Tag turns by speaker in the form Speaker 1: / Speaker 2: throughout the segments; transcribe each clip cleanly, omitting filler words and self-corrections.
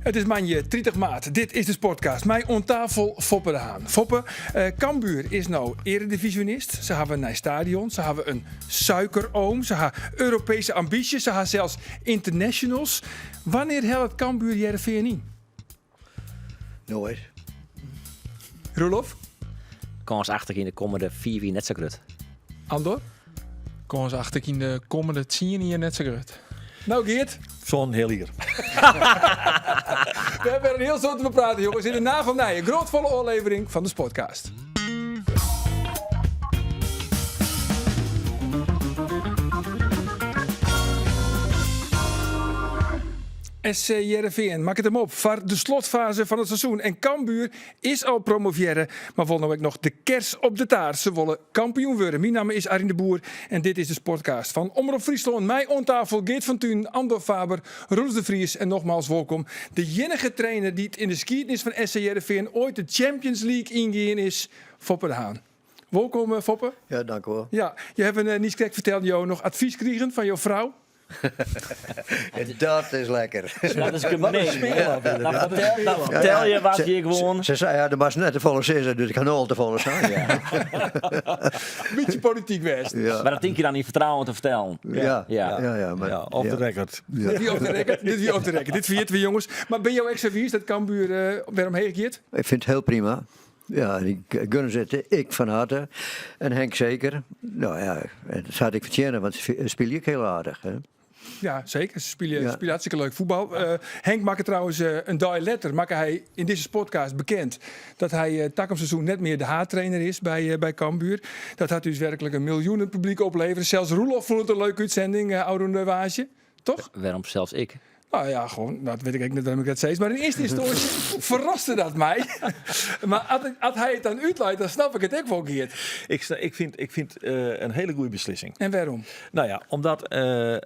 Speaker 1: It is moandei 30 maart. Dit is de Sportcast. Mei oan tafel Foppe de Haan. Foppe, eh, Cambuur is no eredivisionist. Se hawwe in nij stadion. Se hawwe in suikeroom. Se ha Europeeske ambysjes. Se ha sels internationals. Wannear hellet Cambuur Hearrenfean yn?
Speaker 2: Noait.
Speaker 1: Roelof?
Speaker 3: Kâns achte ik yn de kommende 5 jier net sa grut.
Speaker 1: Andor?
Speaker 4: Kâns achte ik yn de kommende 10 jier net sa grut.
Speaker 1: No Geert?
Speaker 5: Sa'n heal jier.
Speaker 1: We hawwe wer in hiel soad te bepraten, jonges, yn de nagelnije, grotfolle ôflevering fan de Sportcast. SC Hearrenfean makket him op foar de slotfaze fan it seizoen. En Cambuur is al promovearre, mar wol no ek noch de kers op de taart. Se wolle kampioen wurde. Myn namme is Arjen de Boer en dit is de Sportcast fan Omrop Fryslân. Mei oan tafel Geert van Tunen, Andor Faber, Roelof de Vries en nogmaals wolkom de iennige trainer dy't yn de skiednis fan SC Hearrenfean oait de Champions League yngien is, Foppe de Haan. Wolkom eh, Foppe.
Speaker 2: Ja, dank u wel.
Speaker 1: Ja, je hawwe uh, niiskrekt ferteld jo noch advys krigen fan jo frou.
Speaker 2: Dat is lekker.
Speaker 3: Dat is gemeen. Dan fertel je wat je gewoan.
Speaker 2: Se sei, ja, do moatst net te folle sizze, dus ik ha no al te folle sein. Ja.
Speaker 1: Bytsje polityk west.
Speaker 2: Ja.
Speaker 3: Mar dat tink je dan yn fertrouwen te fertellen.
Speaker 2: Ja. Ja. Ja, ja, mar,
Speaker 5: ja, off the record.
Speaker 1: Ja. Dit wie off the record. Dit wie off the record. Dit ferjitte we jonges. Mar binne jo ek sa wiis dat Cambuur uh, wer omheech giet?
Speaker 2: Ik fyn it hiel prima. Ja, en ik gun se it ek fan harte. En Henk seker. No ja, en dat hat ek fertsjinne, want se spylje ek hiel aardich. Hè?
Speaker 1: Ja, seker. Se spylje, ja. spylje hartstikke leuk fuotbal. Uh, Henk makke trouwens uh, in dei letter makke hy yn dizze podcast bekend dat hy uh, takom seizoen net mear de haadtrainer is by, uh, by Cambuur. Dat hat ús werklik in miljoenen publyk oplevere. Sels Roelof fûn it in leuke útsending, uh, ôfrûne woansdei. Toch?
Speaker 3: Wêrom sels ik?
Speaker 1: No ja, gewoan, dat wit ik ek net wêrom ik dat sis. Mar yn earste ynstânsje ferraste dat my. Mar as hy it dan útleit, dan snap ik it ek wol, Geert.
Speaker 5: Ik, ik fyn, ik fyn it uh, in hiele goede beslissing.
Speaker 1: En wêrom?
Speaker 5: No ja, omdat uh,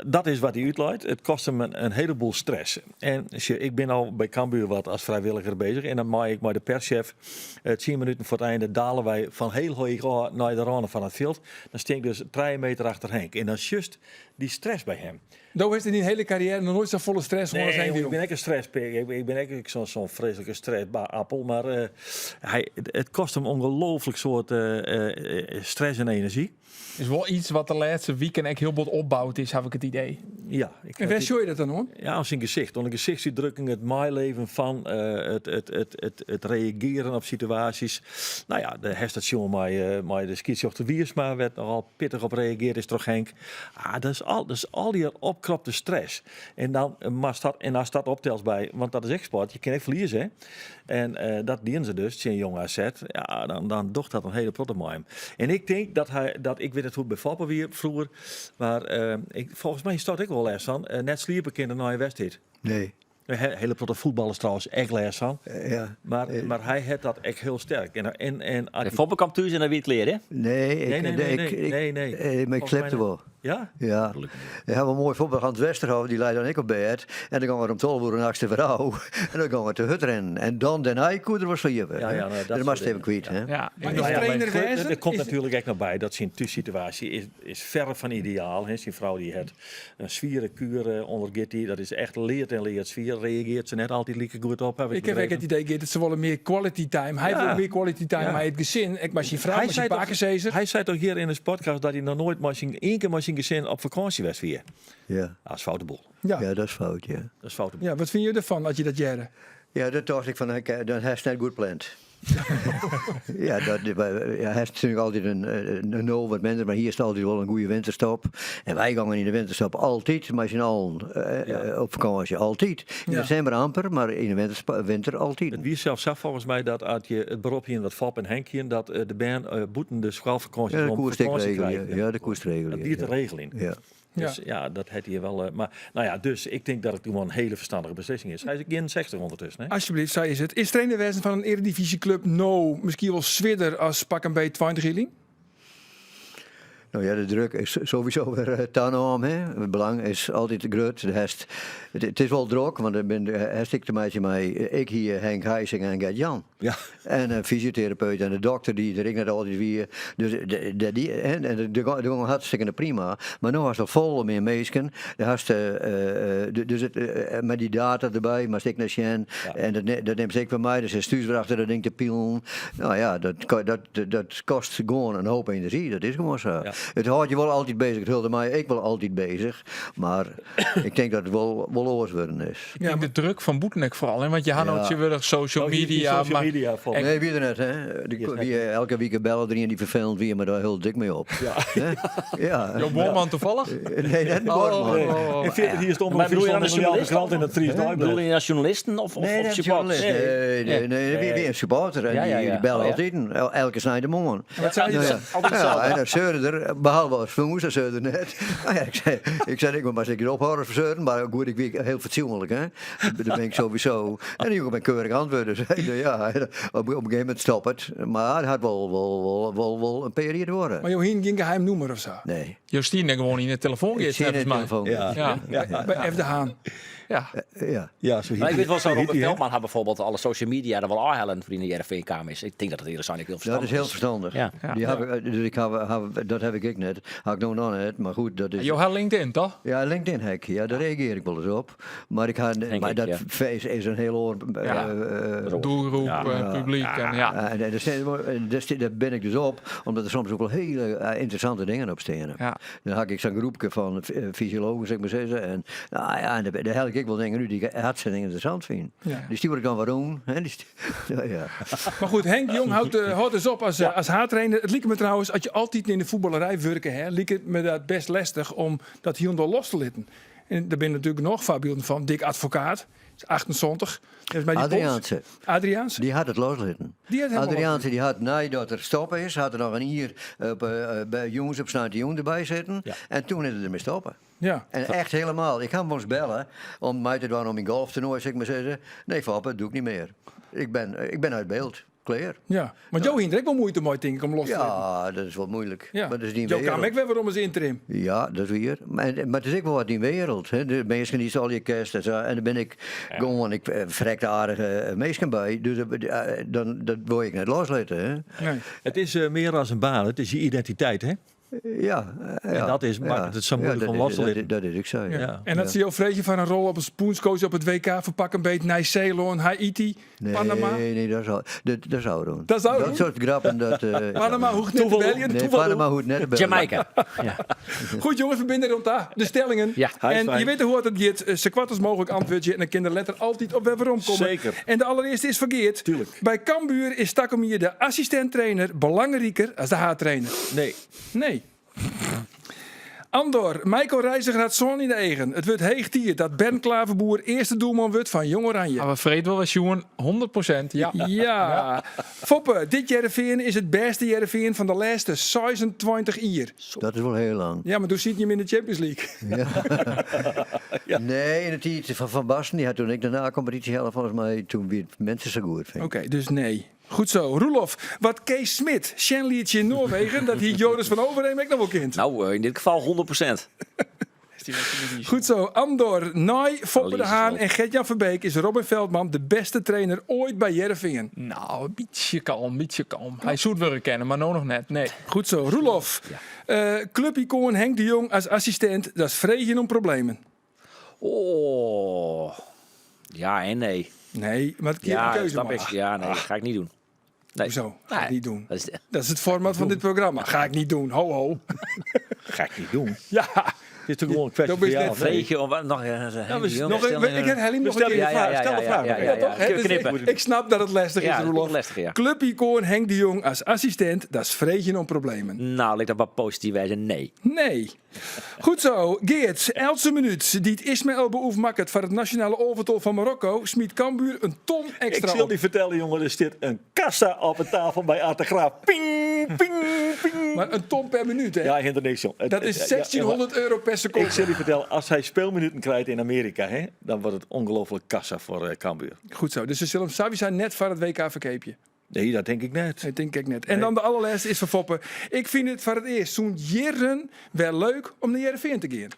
Speaker 5: dat is wat hy útleit. It kostet him in, in heleboel stress. En ik bin al by Cambuur wat as frijwilliger beuzich. En dan mei ik mei de perschef uh, 10 minuten foar it einde dale wy fan hiel heech ôf nei de râne fan it fjild. Dan stean ik dus 3 meter achter Henk. En dan sjochst dy stress by him.
Speaker 1: Do hast yn dyn hiele karriêre noch noait safolle stress hân as Henk de
Speaker 5: Ik
Speaker 1: Jong.
Speaker 5: bin ek in stresspik. Ik, ik bin ek zo'n zo'n freeslike stressappel. Mar uh, hy, it kostet him ongelooflik soad uh, stress en enerzjy.
Speaker 4: Is wol yts wat de lêste wiken ek hiel bot opboud is, haw ik it idee.
Speaker 5: Ja. Ik,
Speaker 1: en wêr sjoch je dat dan oan?
Speaker 5: Ja, oan syn gesicht. Oan de gesichtsútdrukking, it meilibjen fan, uh, it, it, it, it, it reagearjen op situaasjes. No ja, do hast dat sjoen mei, mei de skiedsrjochter Wiersma, wêr't nochal pittich op reagearre is troch Henk. Ah, dat is al, dat is al dy opkropte stress. En dan moatst dat, en ast dat optelst by, want dat is ek sport, je kinne ek ferlieze. Hè? En uh, dat dienen se dus tsjin Jong AZ. Ja, dan, dan docht dat in hiele protte mei him. En ik tink dat hy, dat ik wit net hoe't it by Foppe wie froeger, mar uh, ik, folgens my hast dêr ek wol lêst fan. Uh, net sliepe kinne nei in wedstriid.
Speaker 2: Nee.
Speaker 5: Hiele protte fuotballers trouwens ek lêst fan.
Speaker 2: Ja.
Speaker 5: Mar, mar hy hat dat ek hiel sterk. En, en, en,
Speaker 3: De Foppe komt thús en dan wie it klear, hè?
Speaker 2: Nee, ik,
Speaker 5: Nee, nee, nee,
Speaker 2: ik,
Speaker 5: nee, nee, nee.
Speaker 2: eh, mar ik
Speaker 5: Folgens my
Speaker 2: slepte wol.
Speaker 5: Ja?
Speaker 2: Ja. We hawwe in moai foarbyld, Hans Westerhof, dy lei dan ek op bêd. En dan gong er om 12 oere nachts der wer ôf. En dan gong er te hurdrinnen. En dan dêrnei koe er wol sliepe.
Speaker 5: Ja, ja, nou, dat
Speaker 2: Dat
Speaker 5: soort
Speaker 2: moatst even
Speaker 5: dingen.
Speaker 2: kwyt. Hè?
Speaker 4: Ja,
Speaker 1: Maar
Speaker 4: ik
Speaker 1: is
Speaker 4: doch wol
Speaker 1: trainer
Speaker 4: leuk.
Speaker 1: wêzen?
Speaker 5: Der komt
Speaker 1: Is-
Speaker 5: natuerlik ek noch by dat syn thússituaasje is, is verre fan ideaal. Hè. Syn frou dy hat in swiere kuer ûndergiet dy. Dat is echt lead en lead swier. Reagearret se net altyd like goed op, haw ik
Speaker 1: Ik haw ek
Speaker 5: begrepen.
Speaker 1: it idee, Geert, dat se wolle mear quality time. Hy
Speaker 5: Ja.
Speaker 1: wol mear quality time
Speaker 5: Ja.
Speaker 1: mei it gesin, ek mei syn frou,
Speaker 5: Hy
Speaker 1: mei syn
Speaker 5: sei toch,
Speaker 1: pakesizzer.
Speaker 5: hy sei toch hjir yn de podcast dat hy noch noait mei syn, ien kear mei syn gesin op fakânsje west wie.
Speaker 2: Ja.
Speaker 5: Dat is foute boel.
Speaker 1: Ja.
Speaker 2: ja, dat is fout, ja.
Speaker 5: Dat is foute boel.
Speaker 1: Ja, wat fine jo derfan as je dat hearre?
Speaker 2: Ja, dat tocht ik fan, dan hast net goed pland. ja, dat, ja, hast natuerlik altyd in, in nul wat minder, mar hjir is altyd wol in goede winterstop. En wy gongen yn de winterstop altyd mei syn allen eh, op fakânsje, altyd. Yn
Speaker 1: Ja.
Speaker 2: desimber amper, mar yn de winterspa- winter altyd.
Speaker 5: It wie sels sa folgens my dat as je it berop hienen wat Fop en Henk hienen, dat eh, de bern eh, bûten de skoalfakânsje
Speaker 2: Ja, dat
Speaker 5: om
Speaker 2: koest ek
Speaker 5: fakânsje
Speaker 2: regelje.
Speaker 5: krije.
Speaker 2: Ja, dat koest regelje.
Speaker 5: Dat wie te
Speaker 2: ja.
Speaker 5: regeljen.
Speaker 2: Ja.
Speaker 5: Dus ja, dat hat hy wol. Mar no ja, dus ik tink dat it gewoan in hiele ferstannige beslissing is. Hy is ek 61 ûndertusken, hè?
Speaker 1: Alsjeblieft, sa is it. Is trainer wêzen fan in earedivyzjeklup no miskien wol swierder as pak 'm beet 20 jier lyn?
Speaker 2: No ja, de druk is sowieso wer eh, tanaam. Hè. Het belang is altyd grut. Hast, it is wol drok, want der bin, hast ek te meitsjen mei ik hie Henk Heijsing en Gert Jan.
Speaker 5: Ja.
Speaker 2: En in fysioterapeut en de dokter dy't der ek net altyd wie. Dus de, de, die, en de, de, de gong hartstikke prima. Mar no hast al folle mear minsken. Hast, uh, dus it, uh, mei dy data derby, moatst ek nei sjen.
Speaker 5: Ja.
Speaker 2: En dat, dat nimt ek wer mei. Dus is thús wer achter dat ding te pielen. No ja, dat, dat, dat kostet gewoan in hoop enerzjy. Dat is gewoan sa.
Speaker 5: Ja.
Speaker 2: It hâldt je wol altyd beuzich. It hold my ek wol altyd beuzich. Mar ik tink dat it wol, wol oars wurden is.
Speaker 4: Ik denk de druk fan bûten ek foaral. Hè? Want je ha no
Speaker 2: Ja.
Speaker 4: tsjintwurdich social
Speaker 5: Oh, hier- hier
Speaker 4: media.
Speaker 5: social
Speaker 4: mar
Speaker 5: media vol.
Speaker 4: ek-
Speaker 2: Nee, wie der net, hè? Die, wie, elke wike belle der ien dy't ferfelend wie, mar dêr hield ik my op.
Speaker 5: Ja.
Speaker 2: Hè? Ja.
Speaker 4: Jo buorman toevallig?
Speaker 2: Nee, net de buorman.
Speaker 4: Oh, oh, oh.
Speaker 5: In 40 jaar stond
Speaker 3: Maar bedoel je dan de
Speaker 5: in de
Speaker 3: journalisten?
Speaker 5: krant in het Fries
Speaker 3: Bedoel
Speaker 5: Dagblad.
Speaker 3: je dan journalisten of, of,
Speaker 2: Nee,
Speaker 3: of
Speaker 2: net
Speaker 3: supporters?
Speaker 2: journalist. Nee, nee, nee, wie, wie een supporter. En
Speaker 3: Ja, ja,
Speaker 2: die,
Speaker 3: ja.
Speaker 2: die bellen
Speaker 3: Oh, ja.
Speaker 2: altyd, elke sneintemoarn.
Speaker 1: Wat sei je
Speaker 2: Nou
Speaker 1: dan?
Speaker 2: ja.
Speaker 3: Altyd
Speaker 2: Ja,
Speaker 3: itselde.
Speaker 2: en dan seurde er, behalve as fûns, dat seurde net. Nou ja, ik sei, ik moat ik ophâlde fan seuren, mar goed, ik wie hiel fatsoenlik, hè. Dat bin ik sowieso. En dy joech my keurich antwurd, dus ja, op, op in gegeven momint stoppe it. Mar it hat wol, wol, wol, wol, wol in pear jier duorre.
Speaker 1: Mar jo hiene gjin geheim nûmer of sa?
Speaker 2: Nee.
Speaker 4: Jo stiene der gewoan yn de
Speaker 2: Ik
Speaker 4: telefoangids,
Speaker 2: zie
Speaker 4: neffens
Speaker 2: de
Speaker 4: my.
Speaker 2: telefoon.
Speaker 5: Ja.
Speaker 4: Ja.
Speaker 1: By F de Haan.
Speaker 4: Ja.
Speaker 2: Ja.
Speaker 5: Ja, zo
Speaker 3: Maar ik weet wel zo,
Speaker 5: hiet
Speaker 3: Robert
Speaker 5: die, hè?
Speaker 3: Veldman had bijvoorbeeld alle social media er wel afhalen voor in de Heerenveen kaam is. Ik denk dat het eerlijk zijn, ik heel
Speaker 2: Dat
Speaker 3: verstandig
Speaker 2: is heel verstandig.
Speaker 3: Ja.
Speaker 2: Die heb ik, dus ik heb, dat heb ik ek net. Ha ik no noch net, mar goed, dat is...
Speaker 4: Jo ha LinkedIn, toch?
Speaker 2: Ja, LinkedIn ha ik. Ja, dêr reagearje ik wolris op. Mar ik ha, mar
Speaker 3: ik,
Speaker 2: dat
Speaker 3: ja.
Speaker 2: is in hiel oar.
Speaker 4: Ja. Doelgroep,
Speaker 3: Ja.
Speaker 4: publyk. En, ja.
Speaker 2: En dêr bin ik dus op, omdat der soms ek wol hiele ynteressante dingen op steane.
Speaker 4: Ja.
Speaker 2: Dan ha ik sa'n groepke fan fysiologen, sil ik mar sizze. En, no ja, en dêr helje ik ek wol dingen út dy't ik hartstikke ynteressant fyn.
Speaker 1: Ja.
Speaker 2: Dy stjoer ik dan wer om. Hè, ja, ja.
Speaker 1: Mar goed, Henk de Jong hâldt dus op as, as haadtrainer. It liket my trouwens, as je altyd yn de fuotballerij wurke ha, liket my dat bêst lestich om dat hielendal los te litten. En der binne natuerlik noch foarbylden fan. Dick Advocaat, is 78. Dat is mei dy pols.
Speaker 2: Adriaanse.
Speaker 1: Adriaanse.
Speaker 2: Dy hat it loslitten.
Speaker 1: Dy hat helemaal
Speaker 2: Adriaanse dy hat neidat er stoppe is, hat er noch in jier op, by jûns op sneintejûn derby sitten.
Speaker 5: Ja.
Speaker 2: En doe is er dermei stoppe.
Speaker 1: Ja.
Speaker 2: En echt helemaal. Ik ha him wolris belle om mei te dwaan oan myn golftoernoai, sil ik mar sizze. Nee, Foppe, dat doch ik net mear. Ik bin út byld. Klear.
Speaker 1: Ja. Want jo hiene der ek wol muoite mei, tink ik, om los te litten.
Speaker 2: Ja, dat is wol muoilik.
Speaker 1: Ja.
Speaker 2: Mar dat is dyn
Speaker 1: Jo kaam
Speaker 2: wereld.
Speaker 1: ek wer werom as interim.
Speaker 2: Ja, dat is wier. Mar it is ek wol wat dyn wereld. Hè. De minsken dy'tst allegear kenst en sa. En dêr bin ik gewoan ik, ferrekte aardige minsken by. Dus dan, dat wol ik net loslitte. Hè.
Speaker 1: Nee.
Speaker 5: It is mear as in baan, it is je identiteit, hè?
Speaker 2: Ja,
Speaker 5: En
Speaker 2: ja,
Speaker 5: dat is,
Speaker 2: ja.
Speaker 5: makket it sa
Speaker 2: Ja,
Speaker 5: muoilik
Speaker 2: dat
Speaker 5: om
Speaker 2: is-
Speaker 5: los te
Speaker 2: dat
Speaker 5: litten.
Speaker 2: Dat is ek sa. Ja.
Speaker 5: Ja.
Speaker 1: En as se jo freegje foar in rol op as bûnscoach op it WK foar pak 'm beet Nij-Seelân, Haïty,
Speaker 2: Nee,
Speaker 1: Panama.
Speaker 2: nee, dat is dat is ôfrûn.
Speaker 1: Dat is ôfrûn?
Speaker 2: Dat soart grappen, dat...
Speaker 1: Panama hoecht net te beljen.
Speaker 2: Nee, Panama hoecht net te beljen.
Speaker 3: Jamaica. ja.
Speaker 1: Goed jongens, we binne der oan ta. De stellingen.
Speaker 3: Ja.
Speaker 5: Hij is
Speaker 1: En
Speaker 5: fijn.
Speaker 1: je weet hoe it giet. Sa koart as mooglik antwurdzje en dan kin der letter altyd op wer weromkomme.
Speaker 5: Seker.
Speaker 1: En de alderearste is foar Geart.
Speaker 5: Tuurlijk.
Speaker 1: By Cambuur is takom jier de assistint-trainer belangriker as de haadtrainer.
Speaker 5: Nee.
Speaker 1: Nee. Andor, Michael Reiziger hat sân yn de eagen. It wurdt heech tiid dat Bernt Klaverboer earste doelman wurdt fan Jong Oranje.
Speaker 4: Ha we freed wol wer sjoen, 100%. Ja.
Speaker 1: Ja. Foppe, dit Hearrenfean is it bêste Hearrenfean fan de lêste 26 jier.
Speaker 2: Dat is wol hiel lang.
Speaker 1: Ja, mar doe sieten jim yn de Champions League.
Speaker 2: Nee, yn de tiid fan Van Basten, dy hat doe ek de nakompetysje helle folgens my. Doe wie it minder sa goed, fyn ik.
Speaker 1: Oké, dus nee. Goed zo. Roelof, wat Kees Smit sjen liet tsjin Noarwegen, dat hie Joris van Overeem ek noch wol kind.
Speaker 3: No, yn dit gefal 100%.
Speaker 1: Goed zo. Andor, nei Foppe de
Speaker 3: Lies
Speaker 1: Haan
Speaker 3: wel.
Speaker 1: en Gertjan Verbeek is Robin Veldman de bêste trainer oait by Hearrenfean.
Speaker 4: No, in bytsje kalm, in bytsje kalm. Hy soe it wurde kinne, mar no noch net. Nee.
Speaker 1: Goed zo. Roelof, clubicoon Henk de Jong as assistint, dat is freegjen om problemen.
Speaker 3: Oh. Ja en nee.
Speaker 1: Nee, mar it kin
Speaker 3: Ja,
Speaker 1: in keuze
Speaker 3: snap ik.
Speaker 1: maken.
Speaker 3: Ja, nee, dat ga ik niet doen. Nee.
Speaker 1: Hoezo? Ga ik
Speaker 3: Nee.
Speaker 1: niet doen.
Speaker 3: Dat is,
Speaker 1: Dat is it format fan dit programma. Ga ik niet doen. Ho, ho.
Speaker 5: Ga ik niet doen.
Speaker 1: Ja.
Speaker 5: Het is toch gewoon een kwestie
Speaker 1: Dat
Speaker 5: van
Speaker 1: is
Speaker 5: ja
Speaker 1: net
Speaker 5: of nee.
Speaker 3: Vreeg je om wat nog?
Speaker 5: Ja, we-
Speaker 1: Nog, ik herhaal hem nog
Speaker 5: We
Speaker 1: een keer.
Speaker 5: stellen de vraag. Stel de vraag nog
Speaker 3: Ja,
Speaker 5: even.
Speaker 3: ja, ja.
Speaker 1: Toch? Hè? Dus
Speaker 3: Knippen.
Speaker 1: ik snap dat it lestich
Speaker 3: Ja,
Speaker 1: is,
Speaker 3: dat is
Speaker 1: Roelof.
Speaker 3: lestich, ja.
Speaker 1: Clubicoon Henk de Jong as assistint, dat is freegjen om problemen.
Speaker 3: No, lit ik dat mar posityf wêze. Nee.
Speaker 1: Nee. Goed zo. Geart, eltse minút dy't Ismaël Beouf makket foar it nasjonale alvetal fan Marokko, smyt Cambuur in ton
Speaker 5: Ik
Speaker 1: ekstra
Speaker 5: sil
Speaker 1: op.
Speaker 5: dy fertelle, jongen, der stiet in kassa op de tafel by Ard de Graaf. Ping, ping, ping.
Speaker 1: Mar in ton per minút, hè?
Speaker 5: Ja, hinder niks, jong.
Speaker 1: Dat is
Speaker 5: ja, ja,
Speaker 1: 1600 euro per sekonde.
Speaker 5: Ik sil dy fertelle, as hy spylminuten krijt yn Amearika, hè, dan wurdt it ongelooflik kassa foar Cambuur.
Speaker 1: Goed zo. Dus se sille him sawiesa net foar it WK ferkeapje.
Speaker 5: Nee, dat tink ik net.
Speaker 1: Nee, tink ik net. En dan de allerlêste is fan Foppe. Ik fyn it foar it earst sûnt jierren wer leuk om nei Hearrenfean te gean.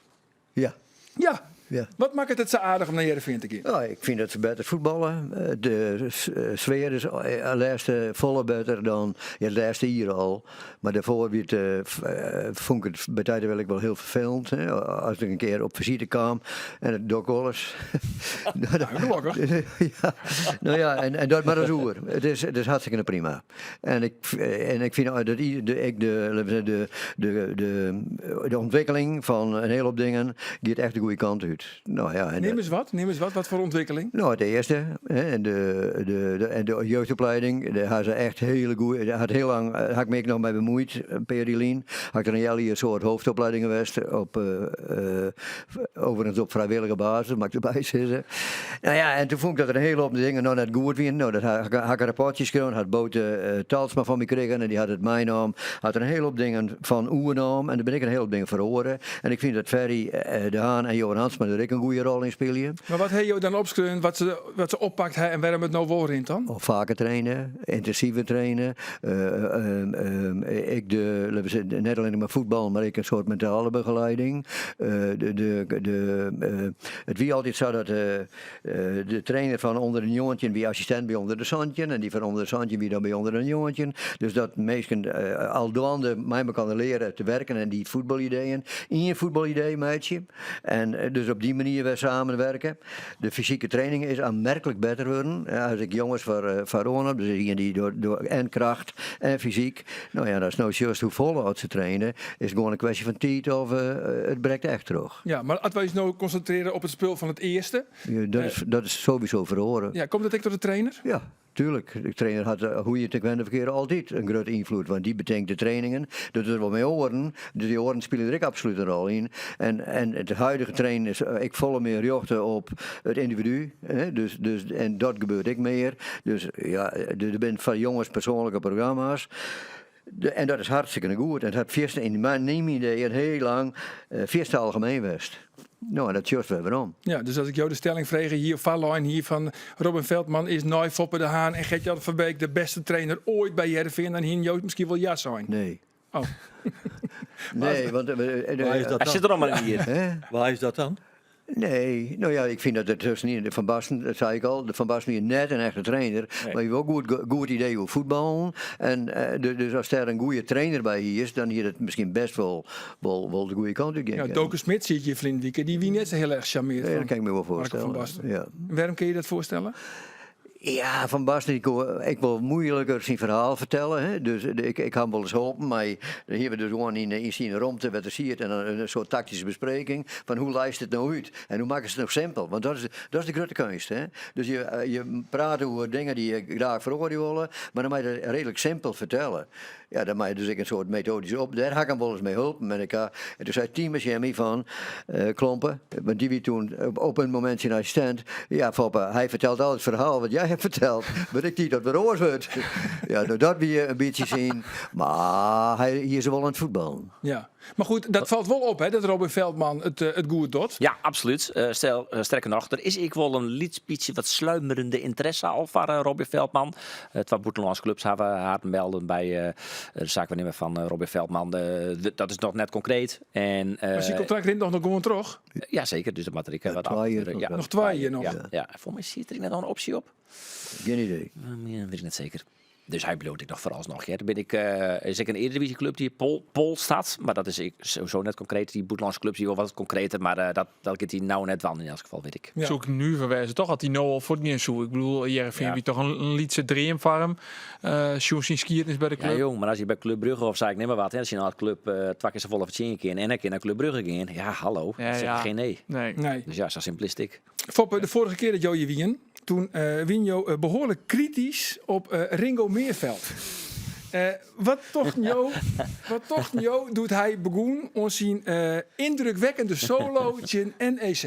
Speaker 2: Ja.
Speaker 1: Ja.
Speaker 2: Ja.
Speaker 1: Wat makket it sa aardich om nei Hearrenfean te gean?
Speaker 2: Ja, ik fyn dat se better fuotballe. De sfear is de lêste folle better dan ja, de lêste jier al. Mar dêrfoar wie it, fûn ik it bytiden wel ek wol hiel ferfelend. Hè. As ik in kear op fisite kaam, en dat doch ik wolris.
Speaker 1: Gelokkich.
Speaker 2: Ja, no ja, en dat, mar dat is oer. It is hartstikke prima. En ik fyn dat ek de, laten we zeggen, de ûntwikkeling fan in hiel hoop dingen giet echt de goede kant út. No ja, en
Speaker 1: Neam ris wat, neam ris wat. Wat foar ûntwikkeling?
Speaker 2: No, it earste, hè, en de jeugdopleiding, dêr ha se echt hiele goede, hat hiel lang, ha ik my ek noch mei bemuoid, in pear jier lyn, ha ik der in healjier soart hoofdopleidingen west, op, overigens op frijwillige basis, moat ik derby sizze. No ja, en toen fûn ik dat der in hiele hoop dingen noch net goed wiene. No, dat ha ha ik in rapportje skreaun, hat Bote Talsma fan my krigen en dy hat it meinaam, hat der in hiele hoop dingen fan oernaam en der binne ek in hiele hoop dingen feroare. En ik fyn dat Ferry de Haan en Johan Hansma der ek in goede rol yn spylje.
Speaker 1: Mar wat ha jo dan opskreaun wat se, wat se oppakt ha en wêrom it no wol rint dan?
Speaker 2: Oh, faker traine, yntinsiver traine. Ek de, laten we zeggen, net allinnich mar fuotbal, mar ek in soart mentale begeleiding. It wie altyd sa dat de trainer fan ûnder de 19 wie assistint by ûnder de 17 en dy fan ûnder de 17 wie dan by ûnder de 19. Dus dat minsken al dwaande mei mekoar leare te werken en dy fuotbalideeën ien fuotbalidee meitsje. En dus op dy manier wer samenwerke. De fysike training is aanmerklik better wurden. As ik jonges foaroan haw, dus ien dy't door en kracht en fysyk. No ja, ast no sjochst hoefolle as se traine, is it gewoan in kwestje fan tiid of it brekt echt troch.
Speaker 1: Ja, mar as wy ús no konsintrearje op it spul fan it earste.
Speaker 2: Ja, dat is sowieso feroare.
Speaker 1: Ja, komt dat ek troch de trainer?
Speaker 2: Ja, tuerlik. De trainer hat, hoe je it ek wende of keare, altyd in grutte ynfloed. Want dy betinkt de trainingen. Dat docht er wol mei oaren. Dus dy oaren spylje der ek absolút in rol yn. En it huidige trainen is ek folle mear rjochte op it yndividu. Hè? Dus, en dat gebeurt ek mear. Dus ja, der binne foar jonges persoanlike programma's. En dat is hartstikke goed. En it hat fierste yn myn idee hiel lang fierste algemien west. No, en dat sjochst wer werom.
Speaker 1: Ja, dus as ik jo de stelling frege hie of foarlein hie fan Robin Veldman is nei Foppe de Haan en Gertjan Verbeek de bêste trainer oait by Hearrenfean, dan hiene jo miskien wol ja sein.
Speaker 2: Nee.
Speaker 1: Oh.
Speaker 2: Nee, want
Speaker 5: Wa is dat
Speaker 3: Hy
Speaker 5: dan?
Speaker 3: sit der al mar in jier.
Speaker 2: Hè?
Speaker 5: Wa is dat dan?
Speaker 2: Nee, no ja, ik fyn dat der tusken de Van Basten, dat sei ik al, de Van Basten wie net in echte trainer,
Speaker 5: Nee.
Speaker 2: mar hie wol goed, goed idee oer fuotballen. En dus as dêr in goede trainer by hiest, dan hie dat miskien bêst wol de goede kant út gean
Speaker 1: Ja,
Speaker 2: kinnen.
Speaker 1: Doke Schmidt siet hjir ferline wike, dy wie net sa hiel erch sjarmeard
Speaker 2: Nee, dat
Speaker 1: fan
Speaker 2: kin ik my wol
Speaker 1: Marco van
Speaker 2: foarstelle.
Speaker 1: Basten.
Speaker 2: Ja.
Speaker 1: Wêrom kinne je dat foarstelle?
Speaker 2: Ja, Van Basten dy koe ek wol muoiliker syn ferhaal fertelle. Hè? Dus ik ha him wolris holpen, mar dan hiene we dus gewoan yn syn romte wêr't er siet en dan in soart taktyske bespreking fan hoe leist it no út en hoe makkest it no simpel, want dat is de grutte keunst. Hè? Dus je prate oer dingen dy't je graach feroarje wolle, mar dan moat je dat reedlik simpel fertelle. Ja, dan moat je dus ek in soart metoadysk op. Dêr ha ik him wolris mei holpen. En en toen sei Tieme tsjin my fan Klompe, want dy wie toen op in momint syn assistint. Ja, Foppe, hy fertelt al it ferhaal wat jy hast ferteld, mar ik tiid dat wer oars wurdt. Ja, no, dat wie in bytsje syn. Mar hy hie se wol oan it fuotballen.
Speaker 1: Ja, mar goed, dat falt wol op hè, dat Robin Veldman it goed docht.
Speaker 3: Ja, absolút. Sterker noch, der is ek wol in lyts bytsje wat sluimerende ynteresse al foar Robin Veldman. Twa bûtenlânske klups hawwe har melden by de saakwaarnimmer fan Robin Veldman. Dat is noch net konkreet. En,
Speaker 1: Mar syn kontrakt rint noch gewoan troch?
Speaker 3: Ja, seker. Dus dat moat der ek wat
Speaker 2: 2 jier
Speaker 3: af. Ja,
Speaker 1: Noch 2 jier noch.
Speaker 3: Ja, ja. Folgens my sit der net noch in opsje op.
Speaker 2: Gjin idee.
Speaker 3: Ja, wit ik net seker. Dus hy bliuwt ek noch foaralsnoch. Ja. Der bin ek, is ek in earedivyzjeklup dy't polst hat. Mar dat is ek sowieso net konkreet. Dy bûtenlânske klups dy wol wat konkreter, mar dat giet hy no net dwaan yn elts gefal, wit ik.
Speaker 1: Ja.
Speaker 4: Soe ik nuver wêze, toch? As hy no al fuortgean soe. Ik bedoel, Hearrenfean
Speaker 3: Ja.
Speaker 4: wie toch in lytse dream foar him. Sjoen syn skiednis by de
Speaker 3: Ja,
Speaker 4: klup.
Speaker 3: jong, mar as hy by Club Brugge of sa, ik neam mar wat, hè, as hy nei de klup twa kear safolle fertsjinje kin en hy kin nei Club Brugge gean, ja, hallo,
Speaker 4: Ja,
Speaker 3: zeg
Speaker 4: ja.
Speaker 3: geen nee.
Speaker 4: Nee.
Speaker 1: Nee.
Speaker 3: Dus ja, sa simpel is it ek.
Speaker 1: Foppe, de foarige kear dat jo hjir wienen, toen wienen jo behoarlik kritysk op Ringo Meerveld. Wat tochten jo doe't hy begûn oan syn yndrukwekkende solo tsjin NEC?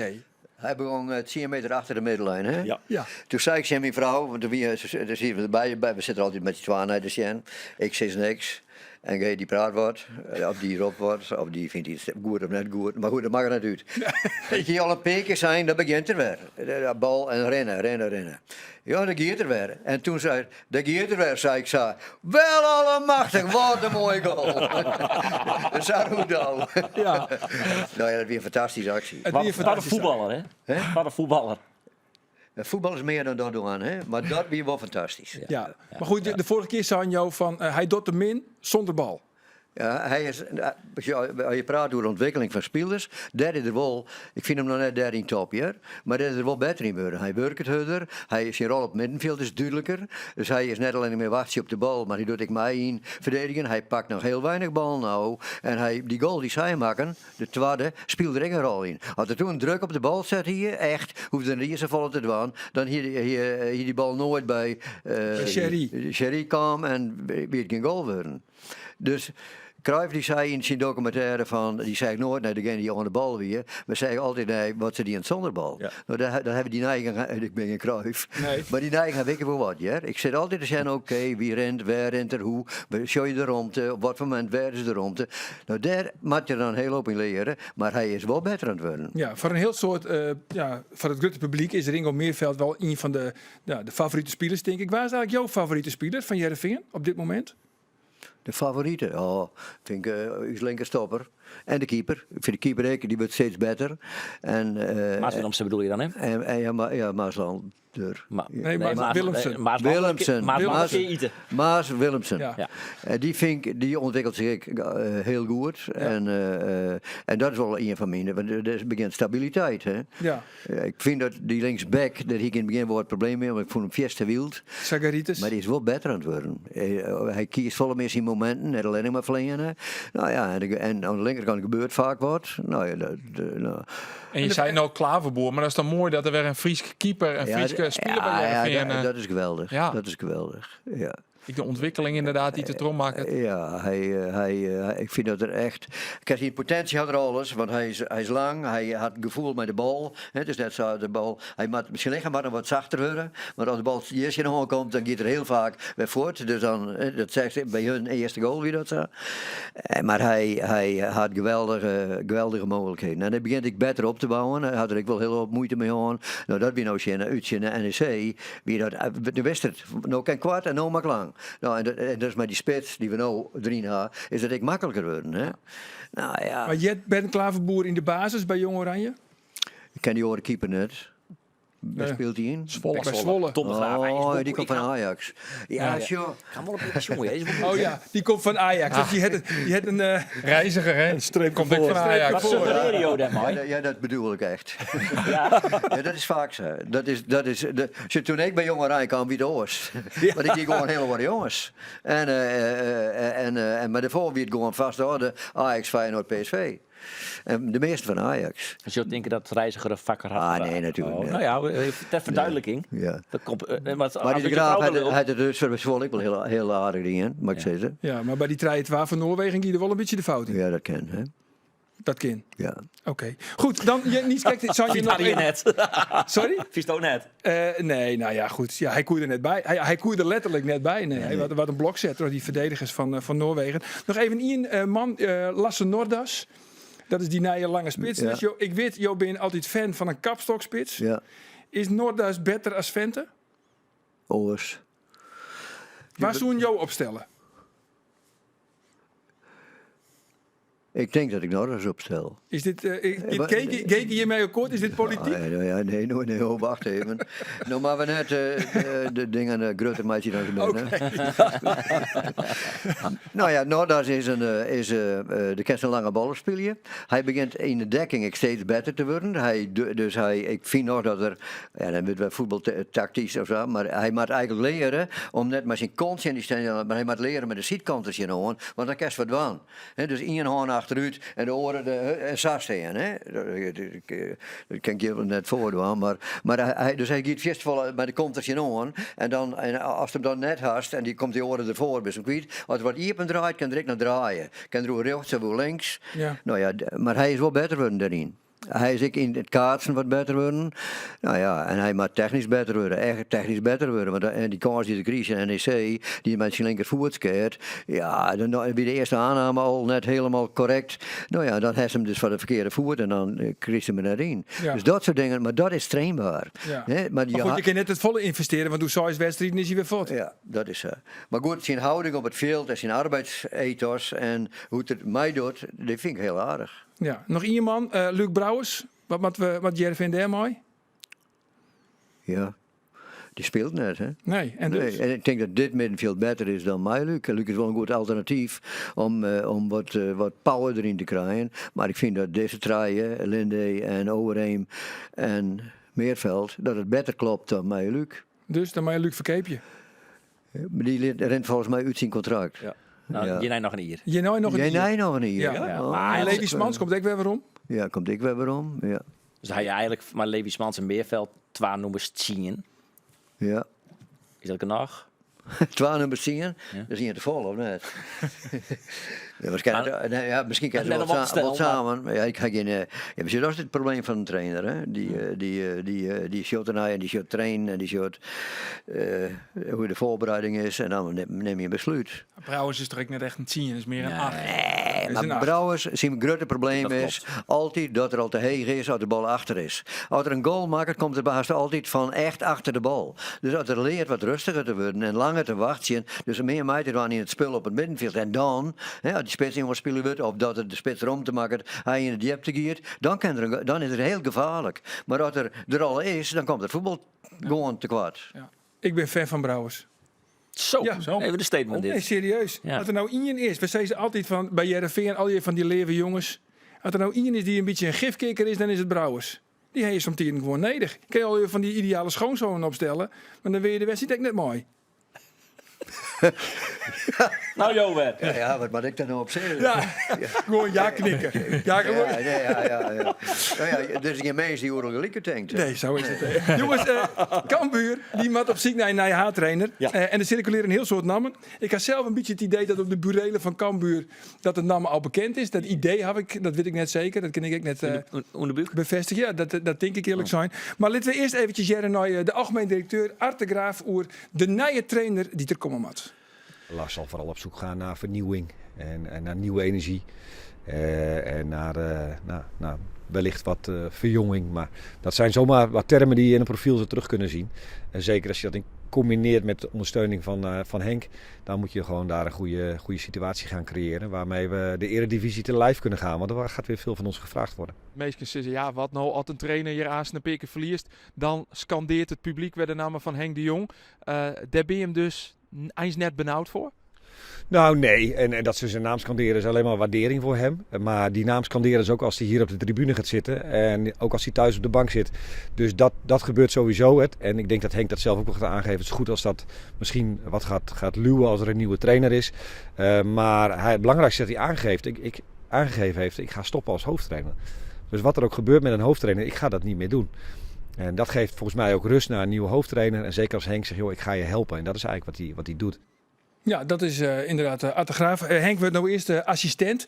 Speaker 2: Hy begûn 10 meter achter de middellijn, hè?
Speaker 5: Ja.
Speaker 1: Ja.
Speaker 2: Toen sei ik tsjin myn frou, want toen wie, daar sieten we derby, we sitte altyd mei syn twaen nei te sjen. Ik sis niks. En dy praat wat, of dy ropt wat, of dy fynt iets goed of net goed. Mar goed, dat makket net út. Ik hie al in pear kear sein, dan begjint er wer. De bal en rinne, rinne, rinne. Ja, dan giet er wer. En toen sei er, dêr giet er wer, sei ik sa. Wel allemachtich, wat in moaie goal. Sa rûn it
Speaker 1: Ja.
Speaker 2: Nou ja, dat wie in fantastyske aksje.
Speaker 1: It wie
Speaker 3: Wat in fuotballer, hè? Wat in fuotballer.
Speaker 2: Fuotbal is mear dan dat dwaan, hè? Mar dat wie wol fantastysk.
Speaker 1: Ja. Mar goed, de foarige kear seinen jo fan hy docht te min sûnder bal.
Speaker 2: Ja, hy is, as je prate oer de ûntwikkeling fan spilers, dêr is er wol, ik fyn him noch net dêr yn top hear, mar dêr is er wol better yn wurden. Hy wurket hurder, hy, syn rol op it middenfjild is dúdliker. Dus hy is net allinnich mear wachtsje op de bal, mar hy docht ek mei yn ferdedigjen. Hy pakt noch hiel weinich ballen no en hy, dy goal dy't sy makken, De twadde spile der ek in rol yn. As er toen druk op de bal set hie, echt, hoefde er net safolle te dwaan, dan hie, hie, hie dy bal noait by
Speaker 1: Sherry.
Speaker 2: Sherry kaam en wie it gjin goal wurden. Dus Cruijff dy sei yn syn dokumintêre fan, dy sei noait nei degene dy't oan de bal wie, mar sei altyd nei wat se dienen sûnder bal.
Speaker 5: Ja.
Speaker 2: No, dêr, dêr hawwe dy neiging, ik bin gjin Cruijff,
Speaker 1: Nee.
Speaker 2: mar dy neiging haw ik wol wat, hear. Ik sit altyd te sjen, oké, wie rint, wêr rint er, hoe, sjoch je de romte, op wat foar momint, wêr is de romte. No, dêr moat je dan hiel hoop yn leare, mar hy is wol better oan it wurden.
Speaker 1: Ja, foar in hiel soad, ja, foar it grutte publyk is Ringo Meerveld wol ien fan de, ja, de favorite spilers, tink ik. Wa is eigenlik jo favorite spiler fan Hearrenfean op dit momint?
Speaker 2: De favorite? Oh, fyn ik ús linkerstopper. En de keeper. Ik fyn de keeper ek, dy wurdt steeds better. En,
Speaker 3: Maas Willemsen bedoel je dan, hè?
Speaker 2: En, en ja, ma, ja, Maasland.
Speaker 3: Ma
Speaker 1: nee, Maas Willemsen.
Speaker 3: Maas
Speaker 2: Willemsen.
Speaker 3: Maas
Speaker 2: Maas Willemsen.
Speaker 1: Ja.
Speaker 3: Ja.
Speaker 2: Dy fyn ik, dy ûntwikkelt sich ek hiel goed. En, en dat is wol ien fan myn, want der begjint stabiliteit. Hè?
Speaker 1: Ja.
Speaker 2: Ik fyn dat dy linksback, dêr hie ik yn it begjin wol wat problemen mei, want ik fûn him fierste wyld.
Speaker 1: Sagaritis.
Speaker 2: Mar dy is wol better oan it wurden. Hy kiest folle mear syn mominten, net allinnich mar fleane. No ja, en, en oan de linkerkant gebeurt faak wat. No ja, dat, no.
Speaker 4: En je sei no Klaverboer, mar dat is dan moai dat der wer in Fryske keeper, in Fryske spiler by Hearrenfean.
Speaker 2: Ja, dat is geweldich.
Speaker 4: Ja.
Speaker 2: Dat is geweldich. Ja.
Speaker 4: Ek de ûntwikkeling ynderdaad dy't er trochmakket.
Speaker 2: Ja, hy, hy, ik fyn dat er echt. Kijk, syn potinsje hat er alles, want hy is, hy is lang, hy hat gefoel mei de bal. It is net sa de bal. Hy moat, syn lichem moat noch wat sachter wurde, want as de bal hjir tsjin de hân komt, dan giet er hiel faak wer fuort. Dus dan, dat seachst by hun earste goal wie dat sa. Mar hy, hy hat geweldige, geweldige mooglikheden. En hy begjint ek better op te bouwen. Hy hat der ek wol hiel wat muoite mei hân. No, dat wie no tsjin, út tsjin de NEC. Wie dat, do wist it, no kin koart en no moat lang. No, en, dat, en dus mei dy spits dy't we no deryn ha, is dat ek makliker wurden. Hè? No, ja.
Speaker 1: Mar heart Ben Klaverboer yn de basis by Jong Oranje?
Speaker 2: Ik ken dy oare keeper net. Wêr spilet hy yn?
Speaker 4: Zwolle.
Speaker 1: By Zwolle.
Speaker 3: Tom de Graaf. Hy is
Speaker 2: Oh,
Speaker 3: wol
Speaker 2: dy
Speaker 3: goed.
Speaker 2: komt fan Ajax. Ja,
Speaker 3: Ja.
Speaker 2: sjoch.
Speaker 3: Ik ha wol in pear sjoen, ja. Is wol goed,
Speaker 1: Oh
Speaker 3: hè?
Speaker 1: ja, dy komt fan Ajax. Dus dy hat, dy hat in...
Speaker 4: Reiziger, hè?
Speaker 5: streep
Speaker 4: Komt ek
Speaker 5: erfoar.
Speaker 4: fan Ajax.
Speaker 3: Wat suggerearje jo dêrmei?
Speaker 2: Ja, ja, dat bedoel ik echt. Ja. dat is faak sa. Dat is, dat is, de, sjoch, toen ik by Jong Oranje kaam, wie it oars. Want ik hie gewoan hiele oare jonges. En, en, en, mar dêrfoar wie it gewoan fêste oarder Ajax, Feyenoord, PSV. En de measte fan Ajax.
Speaker 3: Dus jo tinke dat Reiziger in fakker hat?
Speaker 2: Ah, nee, natuerlik
Speaker 3: Oh,
Speaker 2: net.
Speaker 3: No ja, ter ferduidliking.
Speaker 2: Ja.
Speaker 3: Dat komt, maar
Speaker 2: Mar dy De Graaf hat it dus foar Zwolle ek wol hiel, hiel aardich dien, moat ik sizze.
Speaker 1: Ja, mar by dy 3-2 fan Noarwegen gie der wol in bytsje de fout yn.
Speaker 2: Ja, dat kin, hè.
Speaker 1: Dat kin.
Speaker 2: Ja.
Speaker 1: Oké. Goed, dan je, niet kijk, zou je
Speaker 3: Fynt
Speaker 1: nog
Speaker 3: Harry net.
Speaker 1: Sorry?
Speaker 3: Fynst ook net.
Speaker 1: Nee, nou ja, goed. Ja, hy koe der net by. Hy, hy koe der letterlik net by. Nee, hy wat, wat in blok set troch dy ferdedigers fan, fan Noarwegen. Noch even ien man, Lasse Nordas. Dat is dy nije lange spits.
Speaker 2: Ja.
Speaker 1: Dus jo, ik wit, jo binne altyd fan fan in kapstokspits.
Speaker 2: Ja.
Speaker 1: Is Nordas better as Vente?
Speaker 2: Oars.
Speaker 1: Wa soenen jo opstelle?
Speaker 2: Ik tink dat ik Nordas opstel.
Speaker 1: Is dit, giet Geke, Geke hjirmei akkoart? Is dit polityk?
Speaker 2: Ja, ja, nee, nee, nee, oh, wacht even. No moatte we net de dingen grutter meitsje dan se binne. No ja, Nordas is in, is, de kin in lange ballen spylje. Hy begjint yn de dekking ek steeds better te wurden. Hy, dus hy, ik fyn noch dat er, ja, dan wurdt wer fuotbaltaktysk of sa, mar hy moat eigenlik leare om net mei syn kont tsjin dy stean, mar hy moat leare mei de sydkant der tsjinoan, want dan kinst wat dwaan. Hè, dus ien hân achterút en de oare de, en sa stean. Hè. Dat kin ik hjir net foardwaan, mar, mar hy, dus hy giet fierste folle mei de kont der tsjinoan en dan, en ast him dan net hast en dy komt dy oare derfoar, bist him kwyt. As er wat iepen draait, kin er ek noch draaie. Kin er oer rjochts of oer links.
Speaker 1: Ja.
Speaker 2: No ja, mar hy is wol better wurden dêryn. Hy is ek yn it kaatsen wat better wurden. No ja, en hy moat technysk better wurde, echt technysk better wurde. Want dy kâns dy't er krige tsjin NEC, dy't er mei syn linkerfoet skeat, ja, dan wie de earste aanname al net hielendal korrekt. No ja, dan hast him dus foar de ferkearde foet en dan krijst him der net yn. Dus dat soart dingen, mar dat is trainbaar.
Speaker 1: Ja.
Speaker 2: Hè, mar
Speaker 1: Maar goed, je kinne net te folle ynvestearje, want oer seis wedstriden is hy wer fuort.
Speaker 2: Ja, dat is sa. Mar goed, syn hâlding op it fjild en syn arbeidsethos en hoe't er meidocht, dy fyn ik hiel aardich.
Speaker 1: Ja, noch ien man, Luuk Brouwers. Wat moat we, wat Hearrenfean dêrmei?
Speaker 2: Ja, dy spilet net, hè?
Speaker 1: Nee, en dus?
Speaker 2: Nee, en ik tink dat dit middenfjild better is dan mei Luuk. Luuk is wol in goed alternatyf om wat power deryn te krijen. Mar ik fyn dat dizze trije, Linday en Overeem en Meerveld, dat it better klopt dan mei Luuk.
Speaker 1: Dus dan moatte je Luuk ferkeapje?
Speaker 2: Dy rint folgens my út syn kontrakt.
Speaker 3: Ja. Nou,
Speaker 2: Ja.
Speaker 3: Hjirnei noch in jier.
Speaker 1: Hjirnei noch in jier.
Speaker 2: Hjirnei noch in jier.
Speaker 1: Ja.
Speaker 3: Ja,
Speaker 2: Oh.
Speaker 3: maar
Speaker 1: En Levi Smans komt ek wer werom.
Speaker 2: Ja, komt ek wer werom. Ja.
Speaker 3: Dus hy eigenlik mei Levi Smans en Meerveld twa nûmers 10.
Speaker 2: Ja.
Speaker 3: Is dat genôch?
Speaker 2: Twa nûmers 10?
Speaker 3: Ja.
Speaker 2: Dat is ien te folle, of net? Ja, waarskynlik, nee, ja, miskien kinne se
Speaker 3: Net
Speaker 2: wol
Speaker 3: om op te stellen,
Speaker 2: wol samen. Maar ja, ik ha gjin. Ja, mar dat is it probleem fan in trainer. Hè? Dy, dy, dy, dy sjocht dernei en dy sjocht trainen en dy sjocht hoe't de foarbereiding is en dan nim je in beslút.
Speaker 4: Brouwers is der ek net echt in 10, is mear in 8.
Speaker 2: Nee,
Speaker 1: Is
Speaker 2: mar
Speaker 1: in 8.
Speaker 2: Brouwers, syn grutte probleem
Speaker 3: Dat
Speaker 2: is
Speaker 3: klopt.
Speaker 2: altyd dat er al te heech is as de bal achter is. As er in goal makket, komt er hast altyd fan echt achter de bal. Dus as er leart wat rêstiger te wurden en langer te wachtsjen, dus mear mei te dwaan yn it spul op it middenfjild en dan, hè, as dy spits oanspile wurdt of dat er de spits romte makket, hy yn de djipte giet, dan, kin er, dan is er hiel gefaarlik. Mar as er der al is, dan komt it fuotbal gewoan tekoart.
Speaker 1: Ja. Ik bin fan fan Brouwers.
Speaker 3: Zo,
Speaker 1: Ja.
Speaker 4: Zo.
Speaker 3: even de statement
Speaker 1: Nee,
Speaker 3: dit.
Speaker 1: serieus.
Speaker 3: Ja.
Speaker 1: As der no ien is, we sizze altyd fan by Hearrenfean, al dy fan dy leave jonges. As der no ien is dy't in bytsje in gifkikker is, dan is it Brouwers. Dy ha je somtiden gewoan nedich. Kinne je al fan dy ideale schoonzonen opstelle, mar dan winne je de wedstriid ek net mei.
Speaker 3: Nou, jo wer.
Speaker 2: Ja, ja, wat moat ik dêr no op sizze?
Speaker 1: Ja, gewoan ja knikke. Ja, gewoan.
Speaker 2: Ja, nee, ja, ja, ja. Nou ja, der is gjin mins dy't oeral gelyk tinkt.
Speaker 1: Nee, sa is it. Jonges, Cambuur, dy moat op syk nei in nije haadtrainer.
Speaker 5: Ja.
Speaker 1: En der sirkulearje in hiel soad nammen. Ik ha sels in bytsje it idee dat op de burelen fan Cambuur dat de namme al bekend is. Dat idee ha ik, dat wit ik net seker. Dat kin ik ek net
Speaker 3: Underbúk?
Speaker 1: befêstigje. Ja, dat tink ik earlik sein. Mar litte we earst eventsjes hearre nei de algemien direkteur Ard de Graaf oer de nije trainer dy't der komme moat.
Speaker 6: Lars zal vooral op zoek gaan naar vernieuwing en naar nieuwe energie. En naar nou, nou, wellicht wat verjonging. Maar dat zijn zomaar wat termen die je in een profiel zou terug kunnen zien. En zeker als je dat in combineert met de ondersteuning van Henk, dan moet je gewoon daar een goede situatie gaan creëren waarmee we de eredivisie te lijf kunnen gaan. Want er gaat weer veel van ons gevraagd worden.
Speaker 4: Meesten zeggen, ja, wat nou als een trainer hier aanstaan een pikken verliest, dan scandeert het publiek weer de namen van Henk de Jong. Daar ben je hem dus eens net benauwd voor?
Speaker 6: Nou, nee. En dat ze zijn naam scanderen is alleen maar waardering voor hem. Maar die naam scanderen is ook als hij hier op de tribune gaat zitten. En ook als hij thuis op de bank zit. Dus dat gebeurt sowieso. En ik denk dat Henk dat zelf ook wel gaat aangeven. Het is goed als dat misschien wat gaat luwen als er een nieuwe trainer is. Maar het belangrijkste dat hij aangegeven heeft, ik ga stoppen als hoofdtrainer. Dus wat er ook gebeurt met een hoofdtrainer, ik ga dat niet meer doen. En dat geeft volgens mij ook rust naar een nieuwe hoofdtrainer. En zeker als Henk zegt, joh, ik ga je helpen. En dat is eigenlijk wat hij doet.
Speaker 1: Ja, dat is inderdaad Ard de Graaf. Henk wordt nou eerst assistent.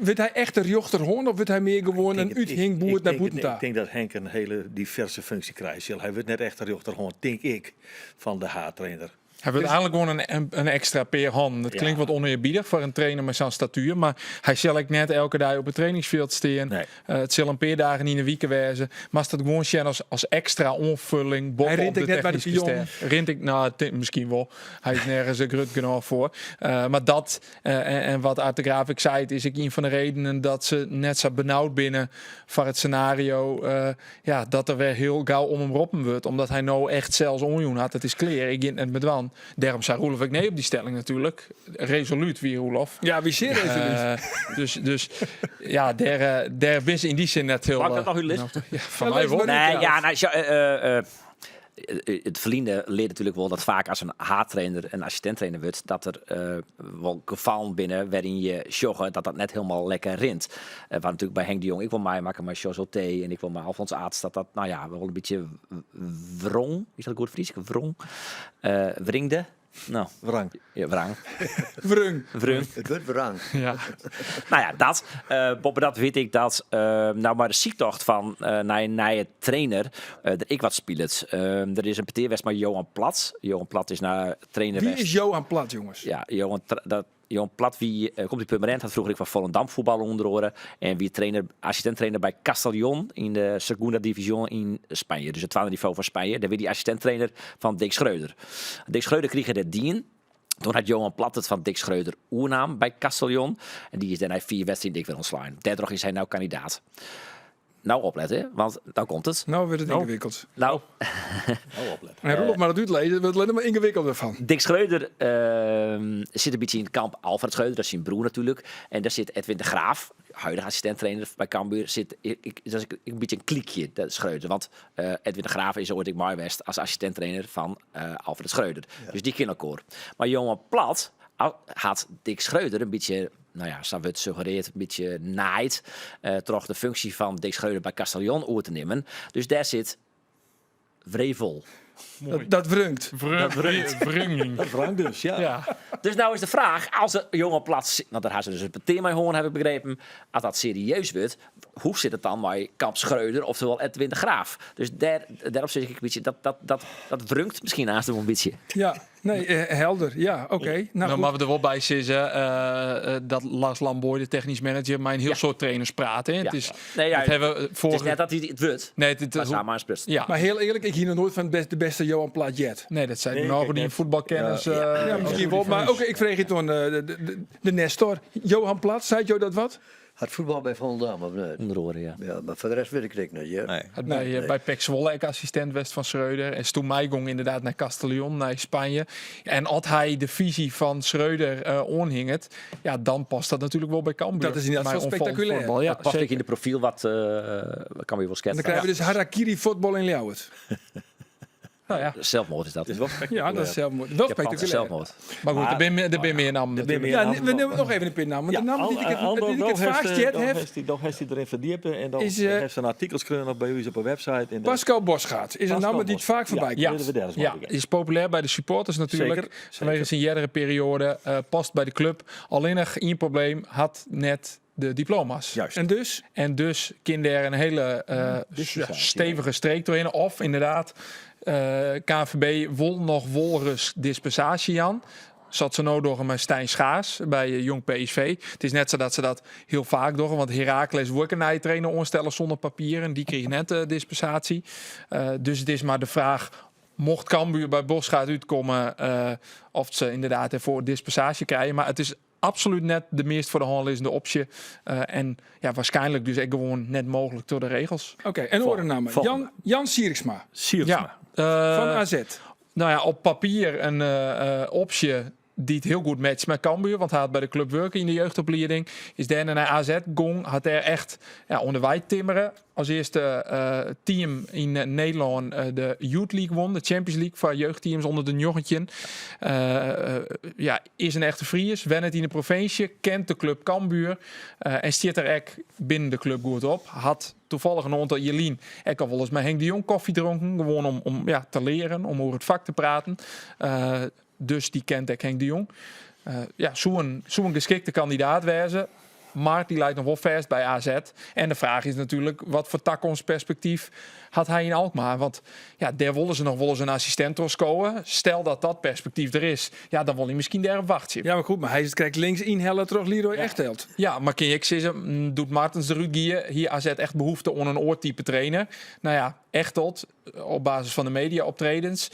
Speaker 1: Wordt hy echt de rjochterhân of wordt hy mear gewoan in úthingboerd nei bûten ta?
Speaker 5: Ik denk dat Henk in hiele diverse funksje krijt. Hy wurdt net echt de rjochterhân, tink ik, fan de haadtrainer.
Speaker 4: Hy wurdt eigenlik gewoan in ekstra pear hannen. Dat klinkt wat ûnearbiedich foar in trainer mei sa'n statuer, mar hy sil ek net elke dei op it trainingsfjild stean.
Speaker 5: Nee.
Speaker 4: It sil in pear dagen yn 'e wike wêze. Mar dat gewoan sjen as ekstra oanfolling
Speaker 1: Hy rint
Speaker 4: op de
Speaker 1: ek net by de
Speaker 4: technyske
Speaker 1: pion.
Speaker 4: stêf. Rint ik, nou, miskien wol. Hy is nergens grut genôch foar. Mar dat, en wat Ard de Graaf ek sei, is ek ien fan de redenen dat se net sa benaud binne foar it senario, ja, dat der wer hiel gau om him roppen wurdt. Omdat hy no echt sels oanjûn hat, it is klear, ik gean it net mear dwaan. Dêrom sei Roelof ek nee op dy stelling natuerlik. Resoluut wie Roelof.
Speaker 1: Ja, wie sear resoluut.
Speaker 4: Dus, ja, dêr binne se yn dy sin net hiel,
Speaker 3: Mag ik dat noch útlizze?
Speaker 4: ja, fan
Speaker 1: Ja,
Speaker 4: my
Speaker 1: lis
Speaker 4: wol.
Speaker 1: mar út,
Speaker 3: Nee,
Speaker 1: ja.
Speaker 3: ja, nou, it ferline leart natuerlik wol dat faak as in haadtrainer in assistint-trainer wurdt, dat der wol gefallen binne wêryn't je sjogge dat dat net hielendal lekker rint. Wat natuerlik by Henk de Jong ek wol meimakke mei Sjors Ultee en ek wol mei Alfons Arts, dat dat, nou ja, wol in bytsje wrong, is dat goed Frysk? Wrong? Wringde? No.
Speaker 5: Wrang.
Speaker 3: Ja, wrang.
Speaker 1: Wrung.
Speaker 3: Wrung.
Speaker 2: It wurdt wrang.
Speaker 4: Ja.
Speaker 3: Nou ja, dat. Boppedat wit ik dat nou mei de syktocht fan nei in nije trainer der ek wat spilet. Der is in petear west mei Johan Plat. Johan Plat is no trainer
Speaker 1: Wie
Speaker 3: west.
Speaker 1: is Johan Plat, jonges?
Speaker 3: Ja, Johan, dat, Johan Plat wie, komt út Purmerend, hat froeger ek foar Volendam fuotballe ûnder oare. En wie trainer, assistint-trainer by Castellón yn de Segunda División yn Spanje. Dus it twadde nivo fan Spanje. Dêr wie hy assistint-trainer fan Dick Schreuder. Dick Schreuder krige dêr dien. Doe hat Johan Plat it fan Dick Schreuder oernaam by Castellón. En dy is dêrnei 4 wedstriden ek wer ûntslein. Dêrtroch is hy no kandidaat. No oplette, want no komt it.
Speaker 1: No wurdt it yngewikkeld.
Speaker 3: No.
Speaker 5: No oplette.
Speaker 1: En Roelof moat it útlizze, it wurdt allinnich mar yngewikkelder fan.
Speaker 3: Dick Schreuder sit in bytsje yn it kamp Alfred Schreuder, dat is syn broer natuerlik. En dêr sit Edwin de Graaf, huidige assistint-trainer by Cambuur, sit, ik, dat is in bytsje in klykje, dat Schreuder. Want Edwin de Graaf is oait ek mei west as assistint-trainer fan Alfred Schreuder. Dus dy kinne elkoar. Mar Johan Plat hat Dick Schreuder in bytsje, no ja, sa wurdt suggereard, in bytsje naaid troch de funksje fan Dick Schreuder by Castellón oer te nimmen. Dus dêr sit wrevel.
Speaker 4: Moai.
Speaker 1: Dat wrungt.
Speaker 4: Dat wrungt. Wringing.
Speaker 5: Dat wrangt dus, ja.
Speaker 4: Ja.
Speaker 3: Dus no is de fraach, as de Johan Plat, want dêr ha se dus in petear mei hân, haw ik begrepen, as dat serieus wurdt, hoe sit it dan mei Kamp Schreuder, oftewol Edwin de Graaf? Dus dêr, dêrop sis ik in bytsje, dat, dat, dat, dat wrungt miskien aanst wol in bytsje.
Speaker 1: Ja, nee, helder. Ja, oké. Nou,
Speaker 4: Nou,
Speaker 1: goed.
Speaker 4: moatte we der wol by sizze dat Lars Lambooij, de technysk manager, mei in hiel soad trainers praat. Hè.
Speaker 3: Ja.
Speaker 4: It is,
Speaker 3: Nee, ja,
Speaker 4: dat hawwe we
Speaker 3: it is
Speaker 4: foarige-
Speaker 3: net dat hy it wurdt,
Speaker 4: Nee, it,
Speaker 3: mar sa mei sprutsen.
Speaker 4: ja.
Speaker 1: Maar heel eerlijk, ik hie noch noait fan de bêste Johan Plat heard.
Speaker 4: Nee, dat sei
Speaker 5: Nee,
Speaker 4: genôch
Speaker 5: ik
Speaker 4: dy
Speaker 5: net.
Speaker 4: fuotbalkennis.
Speaker 5: Ja.
Speaker 1: Ja, miskien wol. Mar oké, ik freegje it oan de Nestor. Johan Plat, seit jo dat wat?
Speaker 2: Hat fuotballe by Volendam of net?
Speaker 3: Ûnder oare, ja.
Speaker 2: Ja, mar foar de rest wit ik it ek net, ja.
Speaker 5: Nee.
Speaker 4: Hat by, by PEC Zwolle ek assistint west fan Schreuder. En is toen meigong ynderdaad nei Castellón, nei Spanje. En as hy de fisy fan Schreuder oanhinget, ja, dan past dat natuerlik wol by Cambuur.
Speaker 1: Dat is ynderdaad
Speaker 4: Mei
Speaker 1: wol spektakulêr.
Speaker 4: oanfallend fuotbal. Ja,
Speaker 3: Dat past ek
Speaker 4: seker.
Speaker 3: yn de profyl wat Cambuur wol
Speaker 1: En
Speaker 3: sketst.
Speaker 1: dan krije we dus harakiri fuotbal yn Ljouwert.
Speaker 4: Nou ja.
Speaker 3: Zelfmoord is dat.
Speaker 5: Het is wel spectaculair.
Speaker 1: Ja, dat is zelfmoord. Wel
Speaker 3: Japanse
Speaker 1: spectaculair.
Speaker 3: zelfmoord.
Speaker 4: Maar goed, der binne mear nammen
Speaker 5: Der binne
Speaker 4: natuerlik.
Speaker 5: mear
Speaker 1: Ja,
Speaker 5: nammen.
Speaker 1: we nimme noch even in pear nammen. Want de namme dy't ik it, dy't ik it faakst heard haw,
Speaker 5: Dan hast dy deryn ferdiepe en dan
Speaker 1: Is,
Speaker 5: hast in artikel skreaun op by ús op de website. En dan-
Speaker 1: Pascal Bosschaart is in
Speaker 5: Pascal
Speaker 1: namme dy't faak
Speaker 5: Bosschaart.
Speaker 1: foarby
Speaker 5: Ja.
Speaker 1: komt.
Speaker 5: Litte we dêr ris mei
Speaker 4: Ja,
Speaker 5: begjinne.
Speaker 4: is populêr by de supporters natuerlik.
Speaker 5: Seker,
Speaker 4: Fanwege syn eardere perioade. Past by de klup. Allinnich ien probleem, hat net de diploma's.
Speaker 5: Juist.
Speaker 1: En dus?
Speaker 4: En dus kin dêr in hiele
Speaker 5: Dispensatie,
Speaker 4: stevige streek trochhinne. Of ynderdaad, KNVB wol noch wol ris dispensaasje jaan. Sa't se no dogge mei Stijn Schaars by Jong PSV. It is net sa dat se dat hiel faak dogge, want Heracles wol ek in nije trainer oanstelle sûnder papieren. Dy krige net dispensaasje. Dus it is mar de fraach, mocht Cambuur by Bosschaart útkomme, oft se ynderdaad dêrfoar dispensaasje krije. Mar it is absolút net de meast foar de hân lizzende opsje. En ja, waarskynlik dus ek gewoan net mooglik troch de regels.
Speaker 1: Oké, en oare namme.
Speaker 5: Volgende.
Speaker 1: Jan Sierksma
Speaker 5: Sierksma.
Speaker 4: Ja,
Speaker 1: fan AZ.
Speaker 4: Nou ja, op papier in opsje dy't hiel goed matcht mei Cambuur, want hy hat by de klup wurke yn de jeugdoplieding, is dêrnei nei AZ gong, hat dêr echt, ja, oan de wei timmere. As earste team yn Nederlân de Youth League won, de Champions League foar jeugdteams ûnder de 19. Ja, is in echte Fries, wennet yn de provinsje, kent de klup Cambuur en stiet der ek binnen de klup goed op. Hat toevallig in oantal jier lyn ek al wolris mei Henk de Jong kofje dronken, gewoan om ja, te learen, om oer it fak te praten. Dus dy kent ek Henk de Jong. Ja, soe in geskikte kandidaat wêze. Mar dy leit noch wol fêst by AZ. En de fraach is natuerlik, wat foar takomstperspektyf hat hy yn Alkmaar? Want ja, dêr wolle se noch wolris in assistint trochskowe. Stel dat dat perspektyf der is, ja, dan wol hy miskien dêrop wachtsje.
Speaker 1: Ja, mar goed, mar hy is it krekt links ynhelle troch Leroy Echteld.
Speaker 4: Ja, mar kin je ek sizze, doe't Martens derút gie, hie AZ echt behoefte oan in oar type trainer. Nou ja, Echteld, op basis fan de media-optredens,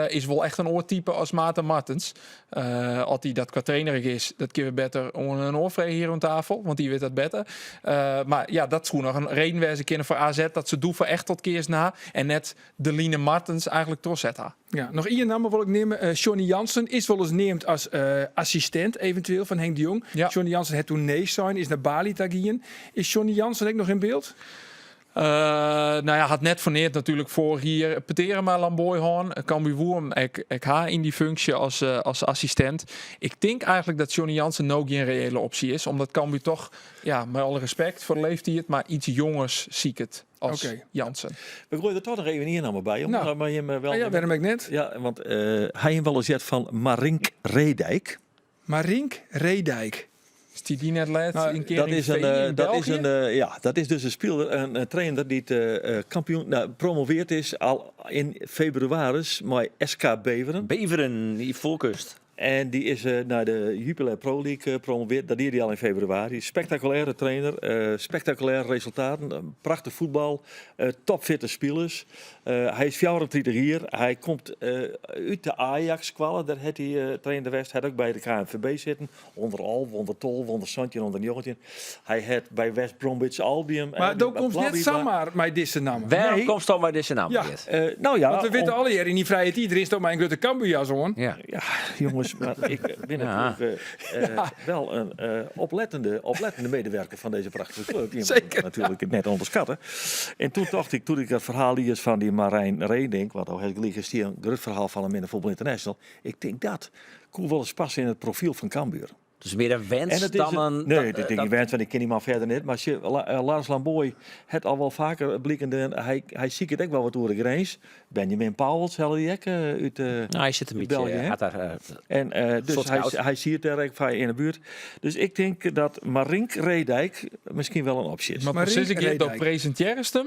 Speaker 4: is wol echt in oar type as Maarten Martens. As hy dat kwa trainer ek is, dat kinne we better oan in oar freegje hjir oan tafel, want dy wit dat better. Mar ja, dat soe noch in reden wêze kinne foar AZ dat se doe foar Echteld keazen ha en net de line Martens eigenlik trochset ha.
Speaker 1: Ja, noch ien namme wol ik neame. Johnny Jansen is wolris neamd as assistint eventueel fan Henk de Jong.
Speaker 4: Ja.
Speaker 1: Johnny Jansen hat toen nee sein, is nei Bali ta gien. Is Johnny Jansen ek noch yn byld?
Speaker 4: No ja, hat net foar neat natuerlik foarich jier petearen mei Lambooij hân. Cambuur woe him ek, ek ha yn dy funksje as, as assistint. Ik tink eigentlik dat Johnny Jansen no gjin reële opsje is, omdat Cambuur toch, ja, mei alle respekt foar de leeftiid, mar iets jongers siket as
Speaker 1: Oké.
Speaker 4: Jansen.
Speaker 5: We goaie der toch noch even ien namme by. Om
Speaker 1: Nou.
Speaker 5: maar jim wel
Speaker 1: Ah ja, wêrom ek net?
Speaker 5: Ja, want ha jim wolris heard fan Marink Reedijk.
Speaker 1: Marink Reedijk.
Speaker 4: Stie dy net lêst
Speaker 1: Nou,
Speaker 4: in kear
Speaker 5: Dat
Speaker 4: yn
Speaker 5: is een,
Speaker 4: VI in
Speaker 5: dat is
Speaker 4: België?
Speaker 5: een, ja, dat is dus in spiler, in trainer dy't kampioen, no, promovearre is al yn febrewaris mei SK Beveren.
Speaker 3: Beveren, Ivoarkust.
Speaker 5: En dy is nei de Jupiler Pro League promovearre. Dat die hy al yn febrewaris. Spektakulêre trainer, spektakulêre resultaten, prachtich fuotbal, topfitte spilers. Hy is 34 jier. Hy komt út de Ajax-skoalle. Dêr hat hy trainer west. Hy hat ek by de KNVB sitten. Under 11, ûnder 12, ûnder 17, ûnder 19. Hy hat by West Bromwich Albion.
Speaker 1: Mar do komst net samar mei dizze namme.
Speaker 3: Wêrom
Speaker 5: Nee.
Speaker 3: komsto mei dizze namme?
Speaker 1: Ja.
Speaker 3: Geert?
Speaker 5: No ja,
Speaker 1: Want we witte
Speaker 5: om-
Speaker 1: allegear, yn dyn frije tiid rinsto mei in grutte Cambuurjas oan.
Speaker 3: Ja.
Speaker 5: Ja, jongens, mar ik bin
Speaker 3: Ja.
Speaker 5: natuerlik wel in oplettende medewerker fan dizze prachtige klup. Die moet
Speaker 1: Zeker.
Speaker 5: natuerlik it net ûnderskatte. En doe tocht ik, doe't ik dat ferhaal lies fan dy Marijn Reedink, want al gelyk is dy in grut ferhaal fan him yn de Voetbal International. Ik tink dat koe wolris passe yn it profyl fan Cambuur.
Speaker 3: Dus mear in wens
Speaker 5: En het is
Speaker 3: dan
Speaker 5: een-
Speaker 3: in...
Speaker 5: Nee,
Speaker 3: dat-
Speaker 5: dit denk
Speaker 3: dat-
Speaker 5: ik wens, want ik ken die man fierder net. Mar sjoch, Lars Lambooij hat al wol faker bliken dien. Hy, hy siket ek wol wat oer de grins. Benjamin Powels helle hy ek út
Speaker 3: Nou, hy sit in
Speaker 5: uit
Speaker 3: bytsje...
Speaker 5: België, hè?
Speaker 3: Hat daar,
Speaker 5: En dus
Speaker 3: Soort
Speaker 5: hy,
Speaker 3: scout.
Speaker 5: hy siet dêr ek yn de buert. Dus ik tink dat Marink Reedijk miskien wol in opsje is.
Speaker 4: Mar
Speaker 1: Marink
Speaker 4: presys ik hjir, do
Speaker 1: Reedijk.
Speaker 4: presintearrest him.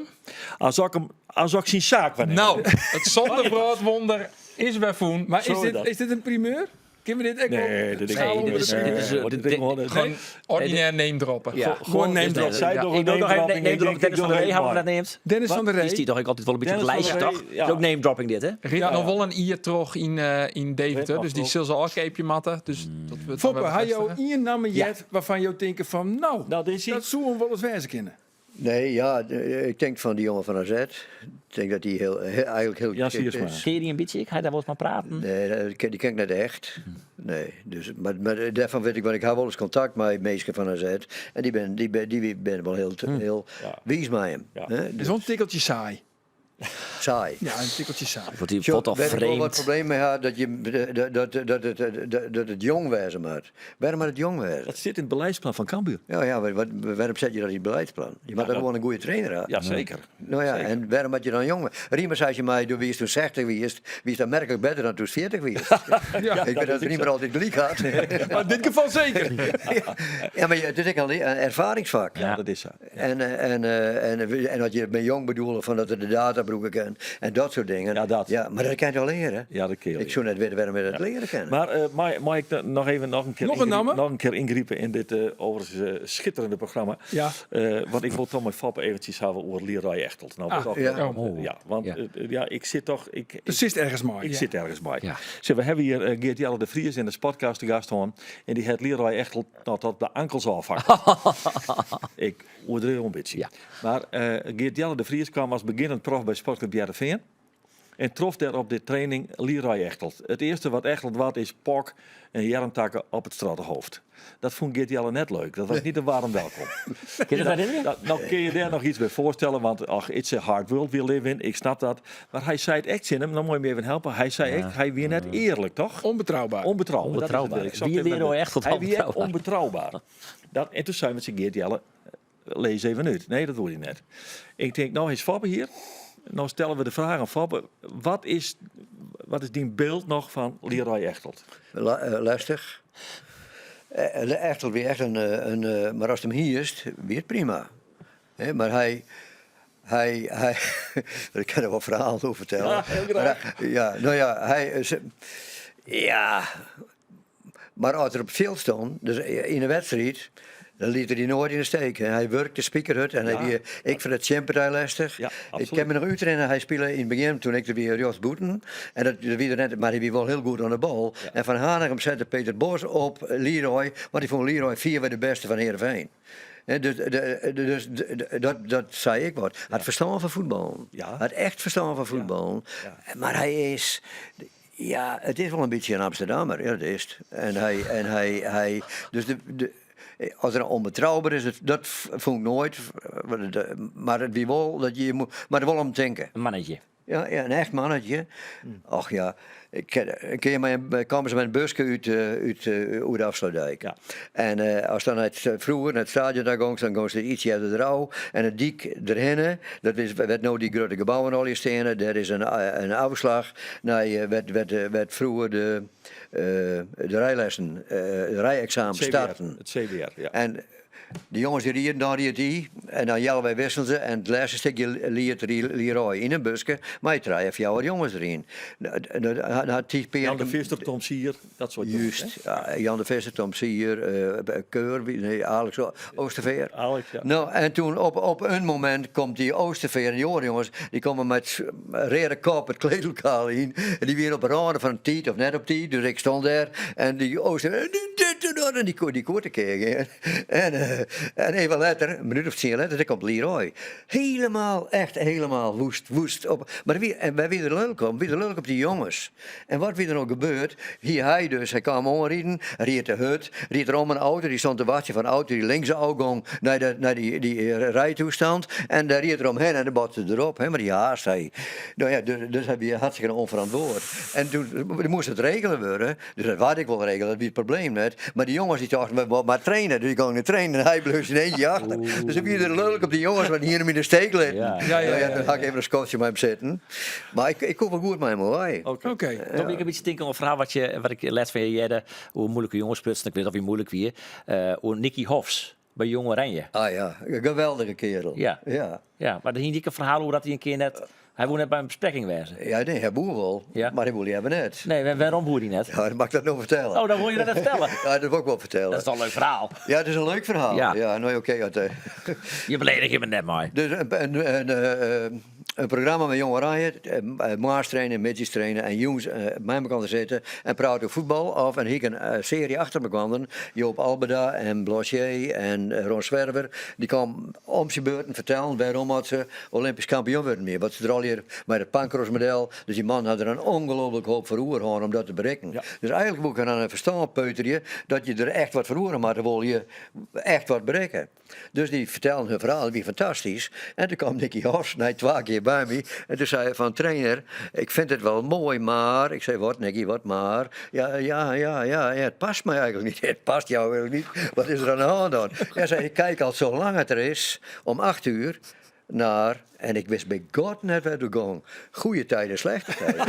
Speaker 5: As ik him, as ik syn saak waarnimme.
Speaker 4: Nou, it sânde wrâldwûnder is wer fûn.
Speaker 1: Mar is
Speaker 5: Zo
Speaker 1: dit,
Speaker 5: dat.
Speaker 1: is dit in primeur? Kinne we dit ek
Speaker 5: Nee,
Speaker 1: wel
Speaker 5: dit is,
Speaker 1: schalen
Speaker 3: Nee,
Speaker 1: onder
Speaker 3: dit is-
Speaker 1: de
Speaker 3: dit is,
Speaker 5: Nee, dit is gewoon-
Speaker 4: Gewoon ordinair name droppen.
Speaker 3: Ja.
Speaker 1: Gewoon name drop.
Speaker 5: Zij
Speaker 3: Ja,
Speaker 5: doch
Speaker 3: ik
Speaker 5: een
Speaker 3: doe nog even
Speaker 5: name dropping,
Speaker 3: name
Speaker 5: ik
Speaker 3: drop.
Speaker 5: denk,
Speaker 3: Dennis
Speaker 5: ik
Speaker 3: van der
Speaker 5: doe
Speaker 3: Ree hebben we
Speaker 5: even
Speaker 3: net neamd.
Speaker 1: Dennis van der
Speaker 3: Die
Speaker 1: Ree.
Speaker 3: stiet toch ek altyd wol in bytsje op
Speaker 5: Dennis
Speaker 3: it
Speaker 5: van
Speaker 3: lijstje,
Speaker 5: der
Speaker 3: toch?
Speaker 5: Ree, ja.
Speaker 3: Is ook name dropping dit, hè?
Speaker 4: Rint
Speaker 1: Ja.
Speaker 4: noch wol in jier troch yn, yn Deventer,
Speaker 5: Rint
Speaker 4: dus dy
Speaker 5: nog
Speaker 4: sil se ôfkeapje moatte. Dus dat wurdt dan
Speaker 1: Foppe,
Speaker 4: wer
Speaker 1: ha jo
Speaker 4: befêstige.
Speaker 1: ien namme heard wêrfan't jo tinke fan, no,
Speaker 5: Nou, dit is
Speaker 1: dat soe him wolris wêze kinne.
Speaker 2: Nee, ja, ik denk fan dy jonge fan AZ. Ik denk dat dy hiel, hiel, eigentlik hiel
Speaker 5: Jan
Speaker 2: geskikt
Speaker 5: Siersma.
Speaker 2: is.
Speaker 3: Ken je die in bytsje? Ik ga dêr wolris mei praten.
Speaker 2: Nee, dy ken ik net echt. Nee, dus, mar dêrfan wit ik, want ik ha wolris kontakt mei minsken fan AZ. En dy binne dy bin, dy binne wol hiel, hiel
Speaker 5: Ja.
Speaker 2: wiis mei him.
Speaker 5: Ja.
Speaker 2: Hè?
Speaker 1: Is
Speaker 2: Dus,
Speaker 1: wol in tikkeltsje saai.
Speaker 2: saai.
Speaker 1: Ja, in tikkeltsje saai.
Speaker 3: Wurdt dy
Speaker 2: Sjoch,
Speaker 3: wat al
Speaker 2: wêr't ik wol wat
Speaker 3: vreemd.
Speaker 2: probleem mei ha, dat, je, dat, dat, dat, dat, dat it jong wêze moat. Wêrom moat it jong wêze?
Speaker 5: Dat sit yn it beliedsplan fan Cambuur.
Speaker 2: Ja, ja, wat, wêrom sette je dat yn it beliedsplan? Je moat
Speaker 5: dat-
Speaker 2: gewoan in goede trainer ha.
Speaker 5: Ja, zeker.
Speaker 2: No ja, en wêrom moat je dan jong Riemer sei my, doe wiest doe 60 wiest, wiest dan merklik better dan doe'tst 40 wiest.
Speaker 1: Ja,
Speaker 2: ik wit dat Riemer altyd gelyk hat.
Speaker 1: Mar yn dit gefal seker.
Speaker 2: ja, mar it is ek in erfaringsfak.
Speaker 5: Ja, dat is sa.
Speaker 2: En, en, en, en as je mei jong bedoele fan dat er de data brûke kin en dat soart dingen.
Speaker 5: Ja, dat.
Speaker 2: Ja, mar dat kin je al leare.
Speaker 5: Ja, dat kin je
Speaker 2: Ik soe net witte wêrom we dat leare kinne.
Speaker 5: Mar mei, mei ik noch even noch in kear
Speaker 1: Noch in namme?
Speaker 5: noch in kear yngripe yn dit overigens skitterjende programma.
Speaker 1: Ja.
Speaker 5: Want ik wol toch mei Foppe eventsjes hawwe oer Leroy Echteld. No,
Speaker 1: Ah,
Speaker 5: toch,
Speaker 2: ja.
Speaker 3: Oh.
Speaker 5: ja, want
Speaker 3: Ja.
Speaker 5: ja, ik sit toch. Ik,
Speaker 1: Der
Speaker 5: ik,
Speaker 1: sitst ergens mei.
Speaker 5: ik sit ergens mei.
Speaker 3: Ja.
Speaker 5: Zo, we hawwe hjir Geert Jelle de Vries yn de Sportcast te gast hân. En dy hat Leroy Echteld no tot de ankels ôffakkele. ik oerdriuw in bytsje.
Speaker 3: Ja.
Speaker 5: Mar Geert Jelle de Vries kaam as begjinnend prof by Sportclub Hearrenfean. En trof dêr op de training Leroy Echteld. It earste wat Echteld waard is pak in earmtakke op it strottenhoofd. Dat fûn Geert Jelle net leuk. Dat wie net in waarm wolkom.
Speaker 3: Kin je dat herinnere?
Speaker 5: Dat, no kinne je dêr noch yts by foarstelle, want ach, it's a hard world we live in. Ik snap dat. Mar hy sei it ek tsjin him, no moatte je my even helpe. Hy sei ek, hy wie net earlik, toch?
Speaker 1: Onbetrouwbaar.
Speaker 5: Onbetrouwbaar. Dat is het
Speaker 3: Onbetrouwbaar.
Speaker 5: woord. Ik zocht
Speaker 3: Wie
Speaker 5: even naar
Speaker 3: Leroy
Speaker 5: de-
Speaker 3: Echteld
Speaker 5: Hy wie ek
Speaker 3: onbetrouwbaar?
Speaker 5: onbetrouwbaar. Dat, en doe sei we tsjin Geert Jelle, lês even út. Nee, dat woe hy net. Ik tink, no is Foppe hjir. No stelle we de fraach oan Foppe. Wat is, wat is dyn byld noch fan Leroy Echteld?
Speaker 2: Lestich. Echteld wie echt in, in, mar ast him hiest, wie it prima. Hè, mar hy, hy, hy, ik kin der wol ferhalen oer fertelle.
Speaker 5: Ja, hiel graach.
Speaker 2: Mar hy, ja, no ja, hy, ja, mar as er op it fjild stond, dus yn in wedstriid, dan liet er dy noait yn de steek. En hy wurke spikerhurd en hy wie, ik fûn it tsjinpartij lestich.
Speaker 5: Ja,
Speaker 2: Ik
Speaker 5: absoluut.
Speaker 2: kin my noch útherinnere, hy spile yn it begjin doe't ik der wie rjochtsbûten. En dat, dat wie er net, mar hy wie wol hiel goed oan de bal. En Van Hanegem sette Peter Bosz op Leroy, want dy fûn Leroy fierwei de bêste fan Heerenveen. Hè, dus, dus dat, dat sei ik wat. Hat ferstân fan fuotbal.
Speaker 5: Ja.
Speaker 2: Hat echt ferstân fan fuotbal.
Speaker 5: Ja.
Speaker 2: Mar hy is, ja, it is wol in bytsje in Amsterdammer. Ja, dat is it. En hy, en hy, hy, dus de, de. As er onbetrouwbaar is, dat fûn ik noait. Mar it wie wol dat je moat der wol om tinke.
Speaker 3: In mannetje.
Speaker 2: Ja, ja, in echt mannetje. Och ja, in kear mei, kamen se mei in buske út, út oer de Afsluitdijk.
Speaker 5: Ja.
Speaker 2: En ast dan net froeger nei it stadion ta gongst, dan gongst der ietsje earder derôf. En de dyk derhinne, dat is wêr't no dy grutte gebouwen allegear steane, dêr is in ôfslach nei wêr't froeger de de rijlessen, de rijeksamen starten.
Speaker 5: It CBR, ja.
Speaker 2: En de jonges dy rieden, dan ried hy en dan healwei wisselen se en it lêste stikje liet Leroy yn in buske mei trije, fjouwer jonges deryn.
Speaker 5: Jan de Visser, Tom Sier, dat soort jonges.
Speaker 2: Juist, Jan de Visser, Tom Sier, Keur, nee, Alex Oosterveer.
Speaker 5: Alex, ja.
Speaker 2: Nou, en toen op een moment komt die Oosterveer en die oare jonges, die komen met reade kop it kleedlokaal yn. En dy wiene op 'e râne fan tiid of net op tiid, dus ik stond dêr. En dy Oosterveer, dit en dat, en dy koe tekear gean. En, en even letter, in minuut of tsien letter, dêr komt Leroy. Helemaal, echt helemaal woest, woest op. Mar wie, en wêr wie er lulk om? Wie er lulk op dy jonges. En wat wie der no gebeurd? Hie hy dus, hy kaam oanriden, ried te hurd, ried er om in auto, dy stond te wachtsjen foar in auto dy't links ôfgong nei de, nei dy, dy rijtoestand. En dêr ried er omhinne en de botste derop, hè, mar dy haast hy. No ja, dus, dus hy wie hartstikke onverantwoord. En toen moast it regele wurde, dus dat waard ek wol regele, dat wie it probleem net. Mar dy jonges dy tochten, we moatte mar traine, dus dy gongen trainen en hy bleau syn eentje achter. Dus dan wie er lulk op dy jonges, want dy hiene him yn de steek litten.
Speaker 3: Ja.
Speaker 1: Ja, ja,
Speaker 2: Nou
Speaker 1: ja,
Speaker 2: ja, toen ha ik even in skoftsje mei him sitten. Mar ik koe wol goed mei him oerwei.
Speaker 5: Oké.
Speaker 1: Oké.
Speaker 3: Dan bin ik in bytsje tinken oan in ferhaal wat ik lêst fan je hearde oer moeilike jonges sprutsen. Ik wit net of hy moeilik wie. Oer Nicky Hofs by Jong Oranje.
Speaker 2: Ah ja, in geweldige kerel.
Speaker 3: Ja.
Speaker 2: Ja,
Speaker 3: Ja, mar dêr hie ik in ferhaal oer dat hy in kear net. Hy woe net by in besprekking wêze.
Speaker 2: ja nee, hy woe wol,
Speaker 3: Ja.
Speaker 2: mar hy woe leaver net.
Speaker 3: Nee, wêrom woe hy net?
Speaker 2: Ja, dan moat ik dat no fertelle.
Speaker 3: Oh, dan wol je dat net fertelle.
Speaker 2: Ja, dat wol ik wol fertelle.
Speaker 3: Dat is toch in leuk ferhaal.
Speaker 2: Ja, it is in leuk ferhaal.
Speaker 3: Ja.
Speaker 2: Ja, no oké. want,
Speaker 3: Je beledigje me net mei.
Speaker 2: Dus in programma mei Jong Oranje, moarns trainen, middeis trainen en jûns mei mekoar sitte en prate oer fuotbal. Of en hie ik in searje achter mekoar, Joop Albeda en Blaussier en Ron Zwerver, dy kamen om syn beurten fertellen wêrom at se Olympysk kampioen wurden wie. Wat se der allegear mei dat Pancrasmodel, dus dy man hat der in ongelooflik hoop foar oer hân om dat te berikken. Dus eigenlik woe ik har oan it ferstân peuterje dat je der echt wat foar oer ha moatte, wolle je echt wat berikke. Dus dy fertelden hun ferhaal, dat wie fantastysk. En toen kwam Nicky Hofs nei twa kear by my en toen sei hy fan trainer, ik vind het wel mooi, maar... Ik zei, wat Nicky, wat maar? Ja, ja, ja, ja, ja, het past mij eigenlijk niet. Het past jou eigenlijk niet. Wat is er aan de hand dan? Ja, zei, ik kijk al zo lang het er is, om 8 uur, naar... En ik wist bij God net waar het ging. Goede tijden, slechte tijden.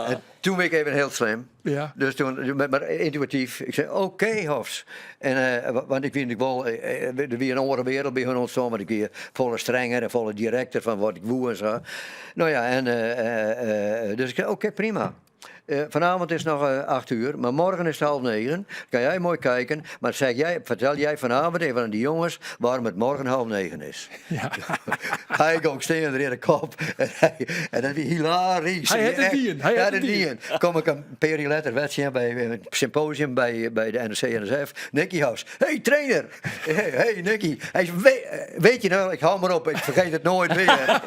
Speaker 2: En toen ben ik even heel slim.
Speaker 1: Ja.
Speaker 2: Dus toen, maar intuïtief, ik zei, oké, Hofs. En, want ik vind ik wel, er wie in oare wereld by hun ûntstien, want ik wie folle strenger en folle direkter fan wat ik woe en sa. Nou ja, en, dus ik zei, oké, prima. Vanavond is het nog 8 uur, maar morgen is het 8.30. Kan jij mooi kijken, maar zeg jij, vertel jij vanavond even aan die jongens waarom het morgen 8.30 is.
Speaker 1: Ja.
Speaker 2: Hy gong stean er yn de kop en, hy, en dat wie hilarisch.
Speaker 1: Hy hat it
Speaker 2: Echt,
Speaker 1: dien, hy
Speaker 2: Ja,
Speaker 1: hat
Speaker 2: dat
Speaker 1: it dien.
Speaker 2: dien. Kom ik in pear jier letter wer tsjin by in symposium by de NOC-NSF. Nicky Hofs. Hey trainer! Hey, hey Nicky. Hy sei, weet je nou, ik hou maar op, ik vergeet het nooit weer.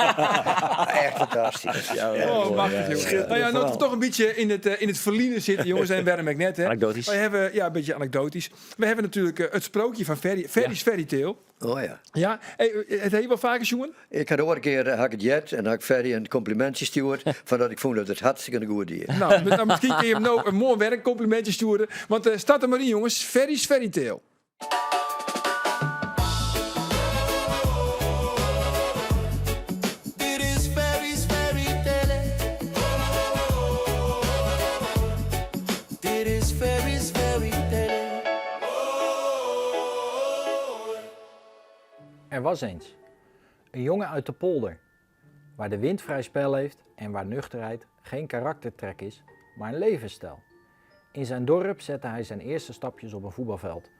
Speaker 2: Echt fantastisch.
Speaker 5: Ja,
Speaker 1: Oh, machtig, jongen. Nou ja, nou we toch een beetje in het verliezen zitten, jongens, en waarom ik net, hè.
Speaker 3: Anekdotisch.
Speaker 1: Wij hebben, ja, een beetje anekdotisch. We hebben natuurlijk het sprookje van Ferry, Ferry's Fairy Tale.
Speaker 2: Oh ja.
Speaker 1: Ja, hey, het heb je wel vaker jongen?
Speaker 2: Ik had ooit een keer had ik het jet en had ik Ferry een complimentje stuurd van dat ik vond dat het hartstikke een goed idee.
Speaker 1: Nou, misschien kun je hem nou een mooi werk complimentje sturen. Want staat er maar in, jongens. Ferry's Fairy Tale.
Speaker 7: Dit is Ferry's Fairy Tale. Dit is Ferry's Fairy Tale.
Speaker 8: Er was eens een jongen uit de polder, waar de wind vrij spel heeft en waar nuchterheid geen karaktertrek is, maar een levensstijl. In zijn dorp zette hij zijn eerste stapjes op een voetbalveld,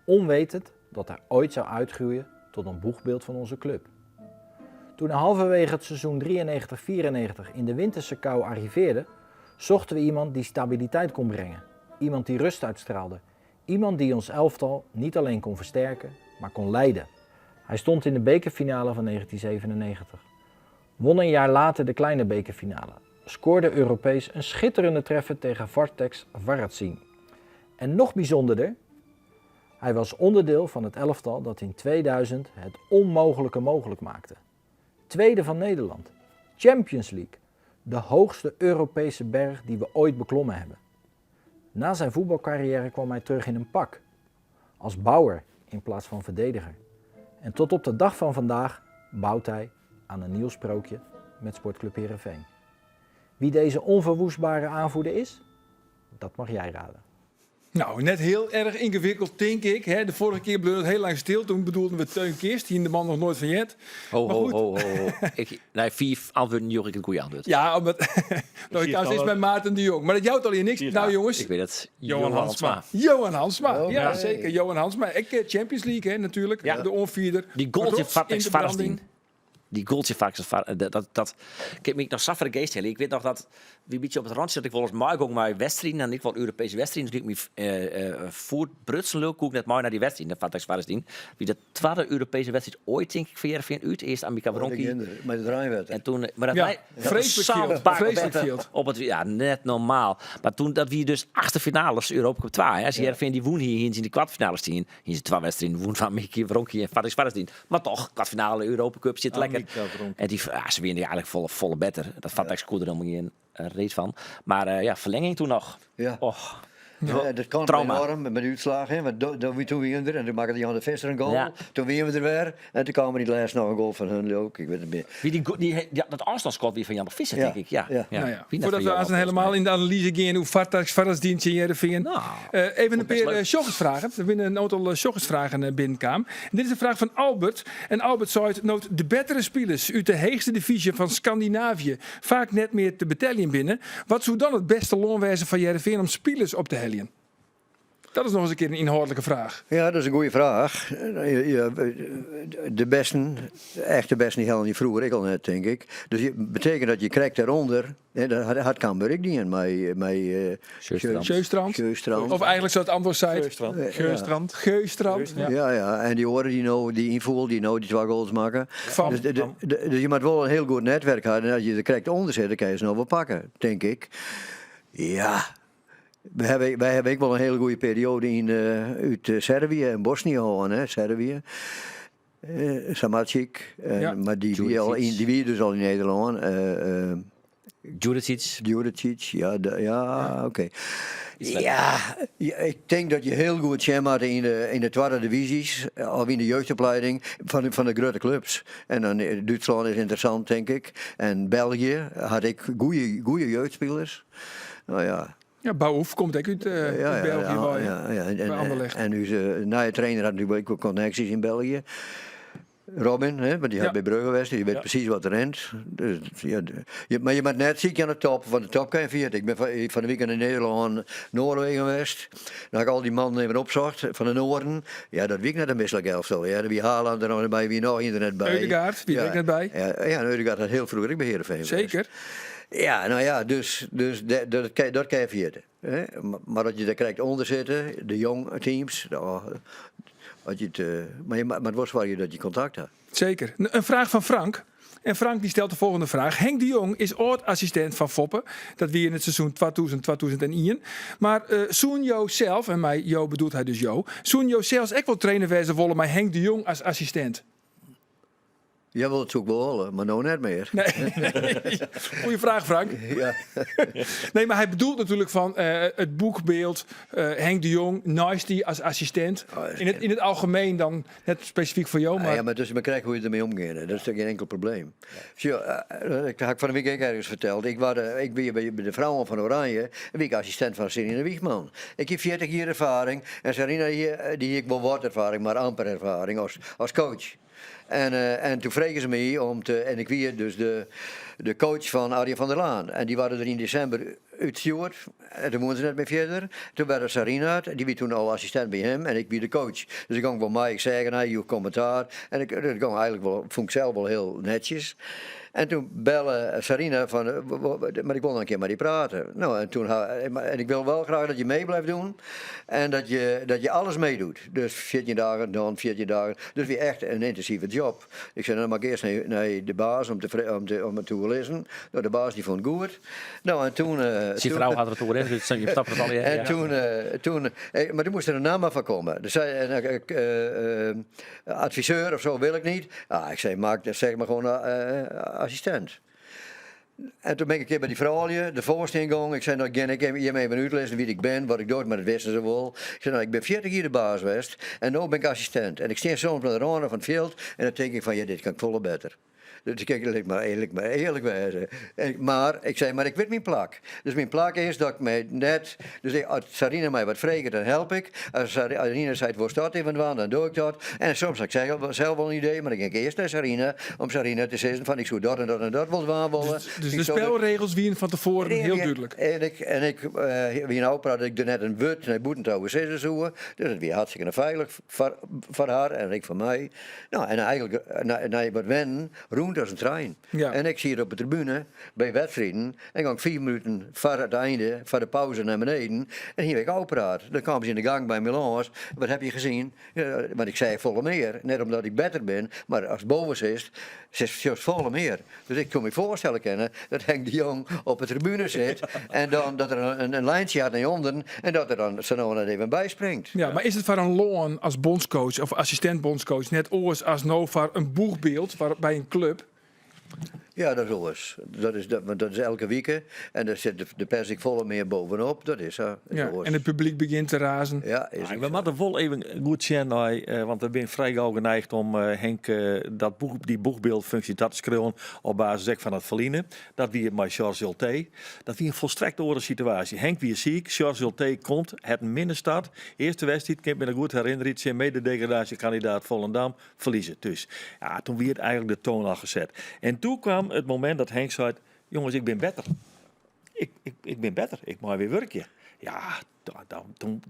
Speaker 8: onwetend dat hij ooit zou uitgroeien tot een boegbeeld van onze club. Toen hij halverwege het seizoen 93-94 in de winterse kou arriveerde, zochten we iemand die stabiliteit kon brengen, iemand die rust uitstraalde, iemand die ons elftal niet alleen kon versterken, maar kon leiden. Hij stond in de bekerfinale van 1997, won een jaar later de kleine bekerfinale, scoorde Europees een schitterende treffer tegen Varteks Varazim. En nog bijzonderder, Hij was onderdeel van het elftal dat in 2000 het onmogelijke mogelijk maakte. Tweede van Nederland, Champions League, de hoogste Europese berg die we ooit beklommen hebben. Na zijn voetbalcarrière kwam hij terug in een pak, als bouwer in plaats van verdediger. En tot op de dag van vandaag bouwt hij aan een nieuw sprookje met Sportclub Heerenveen. Wie deze onverwoestbare aanvoerder is, dat mag jij raden.
Speaker 1: Nou, net heel erg ingewikkeld, denk ik. Hè. De vorige keer bleef het heel lang stil. Toen bedoelden we Teun Kist, die de man nog nooit van jet.
Speaker 3: Ho,
Speaker 1: Maar
Speaker 3: ho,
Speaker 1: goed.
Speaker 3: ho, ho, ho. Ik, nee, vier antwoorden, joh, ik het goede antwoord.
Speaker 1: Ja, omdat... nou, ik kan steeds bij Maarten de Jong. Maar dat jouwt al hier niks. Nou, jongens.
Speaker 3: Ik weet het.
Speaker 4: Johan Hansma.
Speaker 1: Johan Hansma.
Speaker 2: Oh,
Speaker 1: Ja,
Speaker 2: nee.
Speaker 1: zeker. Johan Hansma. Ik, Champions League, hè, natuurlijk.
Speaker 3: Ja.
Speaker 1: De onvierder.
Speaker 3: Die goaltje
Speaker 1: Rots
Speaker 3: van
Speaker 1: in de
Speaker 3: Varasdien.
Speaker 1: branding.
Speaker 3: Die goaltje vaak dat, dat, dat ik heb me nog saffer geest heel. Ik weet nog dat wie beetje op het randje dat ik wel eens mij ging maar wedstrijden en ik wel Europese wedstrijden dus ik me voor Brussel koek net mooi naar die wedstrijd dat Vatex Varasdien. Wie de tweede Europese wedstrijd ooit denk ik voor Heerenveen uit eerst Amica Wronki
Speaker 2: Met het Rijnwetter.
Speaker 3: en toen, maar dat
Speaker 1: Ja,
Speaker 3: wij,
Speaker 1: vreselijk
Speaker 3: zo'n
Speaker 1: field.
Speaker 3: bak
Speaker 1: Vreselijk
Speaker 3: better
Speaker 1: field.
Speaker 3: Op het, ja, net normaal. Maar toen dat we dus achtste finales Europa Cup 2. Hè, als Heerenveen die woen hier in de kwartfinales zien. Hier is de twee wedstrijden woen van Mickey Wronki en Faris Farisdien. Maar toch, kwartfinale Europa Cup zit lekker. En die, ja, ze winnen eigenlijk volle, volle better. Dat Fatex koerde er helemaal niet in reet van. Maar ja, verlenging toen nog.
Speaker 2: Ja.
Speaker 3: Och,
Speaker 2: Ja, dat kan
Speaker 3: Trauma.
Speaker 2: enorm met de uitslag. Hè, want toen wien we er en toen maakte Jan de Visser een goal.
Speaker 3: Ja.
Speaker 2: Toen wien we er weer. En toen kwam er die laatst nog een goal van hun ook. Ik weet het meer.
Speaker 3: wie die, die, ja, dat afstandsschot weer van Jan de Visser,
Speaker 2: Ja,
Speaker 3: denk ik. Ja.
Speaker 2: ja.
Speaker 3: Ja.
Speaker 1: Nou ja,
Speaker 3: Wie net
Speaker 1: voordat
Speaker 3: van
Speaker 1: we
Speaker 3: Johan,
Speaker 1: aan
Speaker 3: volgens
Speaker 1: helemaal
Speaker 3: mij.
Speaker 1: in de analyse gaan hoe Vartax Varasdien in Heerenveen.
Speaker 3: Nou,
Speaker 1: Even een
Speaker 3: best
Speaker 1: paar
Speaker 3: leuk.
Speaker 1: uh, We winnen een aantal uh, binnenkwam. En dit is een vraag van Albert. En Albert zei noot de betere spelers uit de hoogste divisie van Scandinavië vaak net meer te betalen binnen. Wat zou dan het beste loonwijze van Heerenveen om spelers op te hellen? Dat is nog eens een keer een inhoudelijke vraag.
Speaker 2: Ja, dat is een goede vraag. De besten, de echte besten, die hadden die vroeger ik al net, denk ik. Dus je betekent dat je krijgt daaronder, hè, dat had Cambuur ik niet in, met
Speaker 3: Sjöstrand.
Speaker 1: Sjöstrand.
Speaker 2: Sjöstrand.
Speaker 1: Of eigenlijk zou het antwoord zijn.
Speaker 4: Geurstrand.
Speaker 1: Geurstrand.
Speaker 2: Ja. ja, En die horen die nou, die invoel, die nou die twee goals maken.
Speaker 1: Van.
Speaker 2: Dus, dus je moet wel een heel goed netwerk hebben. En als je er krijgt onder zit, dan kan je ze nou wel pakken, denk ik. Ja. Wij hebben ook wel een hele goede periode in, uit Servië en Bosnië gehad, hè, Servië. Samacic,
Speaker 1: Ja.
Speaker 2: maar die, al in, die wie dus al in Nederland.
Speaker 3: Djuricic.
Speaker 2: Djuricic, ja, ja, oké. Ja, ja, ik denk dat je heel goed schema in de tweede divisies, of in de jeugdopleiding van de grote clubs. En dan Duitsland is interessant, denk ik. En België had ik goede jeugdspelers. Nou ja.
Speaker 1: Ja, Bouwhoef komt ook uit, uit België.
Speaker 2: Ja, ja, ja. En,
Speaker 1: bij Anderlecht.
Speaker 2: en uw nieuwe trainer had natuurlijk ook connecties in België. Robin, hè, want die had bij Brugge geweest, die weet precies wat er rent. Dus, ja, maar je moet net ziek aan de top, want de top kan je via. Ik ben van de weekend in Nederland, Noorwegen geweest. Dan heb ik al die mannen even opzocht van de Noorden. Ja, dat week net een misselijk elftal. Ja, wie Haaland er nog bij, wie nog internet bij.
Speaker 1: Ødegaard, wie er ook net bij.
Speaker 2: Ja, ja, en Ødegaard had heel vroeg bij Heerenveen geweest.
Speaker 1: Zeker.
Speaker 2: Ja, nou ja, dus dat kan je via. Hè? Maar dat je daar krijgt onder zitten, de jong teams. Nou, had je het, maar het was waar je dat je contact had.
Speaker 1: Zeker. Een vraag van Frank. En Frank die stelt de volgende vraag. Henk de Jong is oud-assistent van Foppe. Dat wie in het seizoen 2000, 2001. Maar Soen Jo zelf, en mij Jo bedoelt hij dus Jo. Soen Jo zelfs ook wel trainer wezen wollen, maar Henk de Jong als assistent.
Speaker 2: Jij wilt het ook wel horen, maar nou net meer.
Speaker 1: Nee. Goeie vraag, Frank.
Speaker 2: Ja.
Speaker 1: Nee, maar hij bedoelt natuurlijk van het boekbeeld Henk de Jong, nice die als assistent.
Speaker 2: Oh, dat is
Speaker 1: In het algemeen dan, net specifiek voor jou,
Speaker 2: Ah,
Speaker 1: maar
Speaker 2: ja, maar dus maar krijg hoe je ermee omgaat. hè. Dat is toch geen enkel probleem. Zie je, ik had van de week ook ergens verteld. Ik was, ik ben bij de vrouwen van Oranje en ben ik assistent van Sarina Wiegman. Ik heb 40 jaar ervaring en Sarina hier, die heeft wel wat ervaring, maar amper ervaring als coach. En toen vregen ze me om te. En ik wie dus de coach van Arjen van der Laan. En die waren er in december uitgestuurd. En toen moesten ze net meer verder. Toen werd er Sarina, die wie toen al assistent bij hem. En ik wie de coach. Dus ik ging wel mij, ik zei, hij je commentaar. En ik, dat ging eigenlijk wel, vond ik zelf wel heel netjes. En toen belle Sarina van, maar ik wil nog een keer met die praten. Nou, en toen, en ik wil wel graag dat je mee blijft doen. En dat je alles meedoet. Dus 14 dagen, dan 14 dagen. Dus weer echt een intensieve job. Ik zei, nou, dan mag ik eerst naar de baas om het te lezen. Nou, de baas die vond het goed. Nou, en toen...
Speaker 3: Zijn vrouw had het door, hè? Dus je snapt het al, ja.
Speaker 2: En toen, maar toen moest er een naam van komen. Dus zei, en, adviseur of zo wil ik niet. Ah, ik zei, maak, zeg maar gewoon assistent. En toen ben ik een keer bij die vrouwen, de voorste ingang. Ik zei, nou, ik kan je even uitleggen wie ik ben, wat ik doe, maar dat wisten ze wel. Ik zei, nou, ik ben 40 jaar de baas geweest en nu ben ik assistent. En ik sta soms aan de rand van het veld en dan denk ik van, ja, dit kan ik volle beter. Dus ik kijk, maar eerlijk wezen. Maar ik zei, maar ik weet mijn plak. Dus mijn plak is dat ik mij net... Dus ik, als Sarina mij wat vraagt, dan help ik. Als Sarina zei, waar staat even van, dan doe ik dat. En soms had ik zelf wel een idee, maar dan ging ik eerst naar Sarina, om Sarina te zeggen van, ik zou dat en dat en dat wel waan willen.
Speaker 1: Dus
Speaker 2: Ik
Speaker 1: de
Speaker 2: zou dat
Speaker 1: spelregels wien van tevoren
Speaker 2: Nee,
Speaker 1: heel duidelijk.
Speaker 2: En ik, wie nou praat, ik er net een wut naar boeten trouwens zeggen zo. Dus het weer hartstikke veilig voor haar en ik voor mij. Nou, en eigenlijk, na wat wennen, roemt als een trein.
Speaker 1: Ja.
Speaker 2: En ik zie het op de tribune bij wedstrijden. En ga ik 4 minuten voor het einde, voor de pauze naar beneden. En hier heb ik ook praat. Dan kwamen ze in de gang bij Milan. Wat heb je gezien? Ja, want ik zei volle meer. Net omdat ik beter ben. Maar als het boven is, zit het juist volle meer. Dus ik kon me voorstellen kennen dat Henk de Jong op de tribune zit. En dan dat er een lijntje had naar onder. En dat er dan zo nou even bij springt.
Speaker 1: Ja, maar is het voor een loon als bondscoach of assistent bondscoach net oors als nou voor een boegbeeld waar, bij een club?
Speaker 2: Ja, dat is oors. Dat is, dat, want dat is elke week. En daar zit de pers ik volle meer bovenop. Dat is zo. Is
Speaker 1: Ja,
Speaker 2: oors.
Speaker 1: en het publiek begint te razen.
Speaker 2: Ja, is
Speaker 5: Maar
Speaker 2: ook
Speaker 5: we
Speaker 2: zo.
Speaker 5: moeten wel even goed zien, want we zijn vrij gauw geneigd om Henk die boegbeeldfunctie dat te schreeuwen op basis van het verliezen. Dat wie met George Ultee. Dat wie een volstrekt oren situatie. Henk wie is ziek, George Ultee komt, het minnenstad. Eerste wedstrijd, ik kan me nog goed herinneren, zijn mededegradatiekandidaat Volendam verliezen. Dus ja, toen werd eigenlijk de toon al gezet. En toen kwam het moment dat Henk zei, jongens, ik ben beter. Ik ben beter, ik mag weer werken. Ja,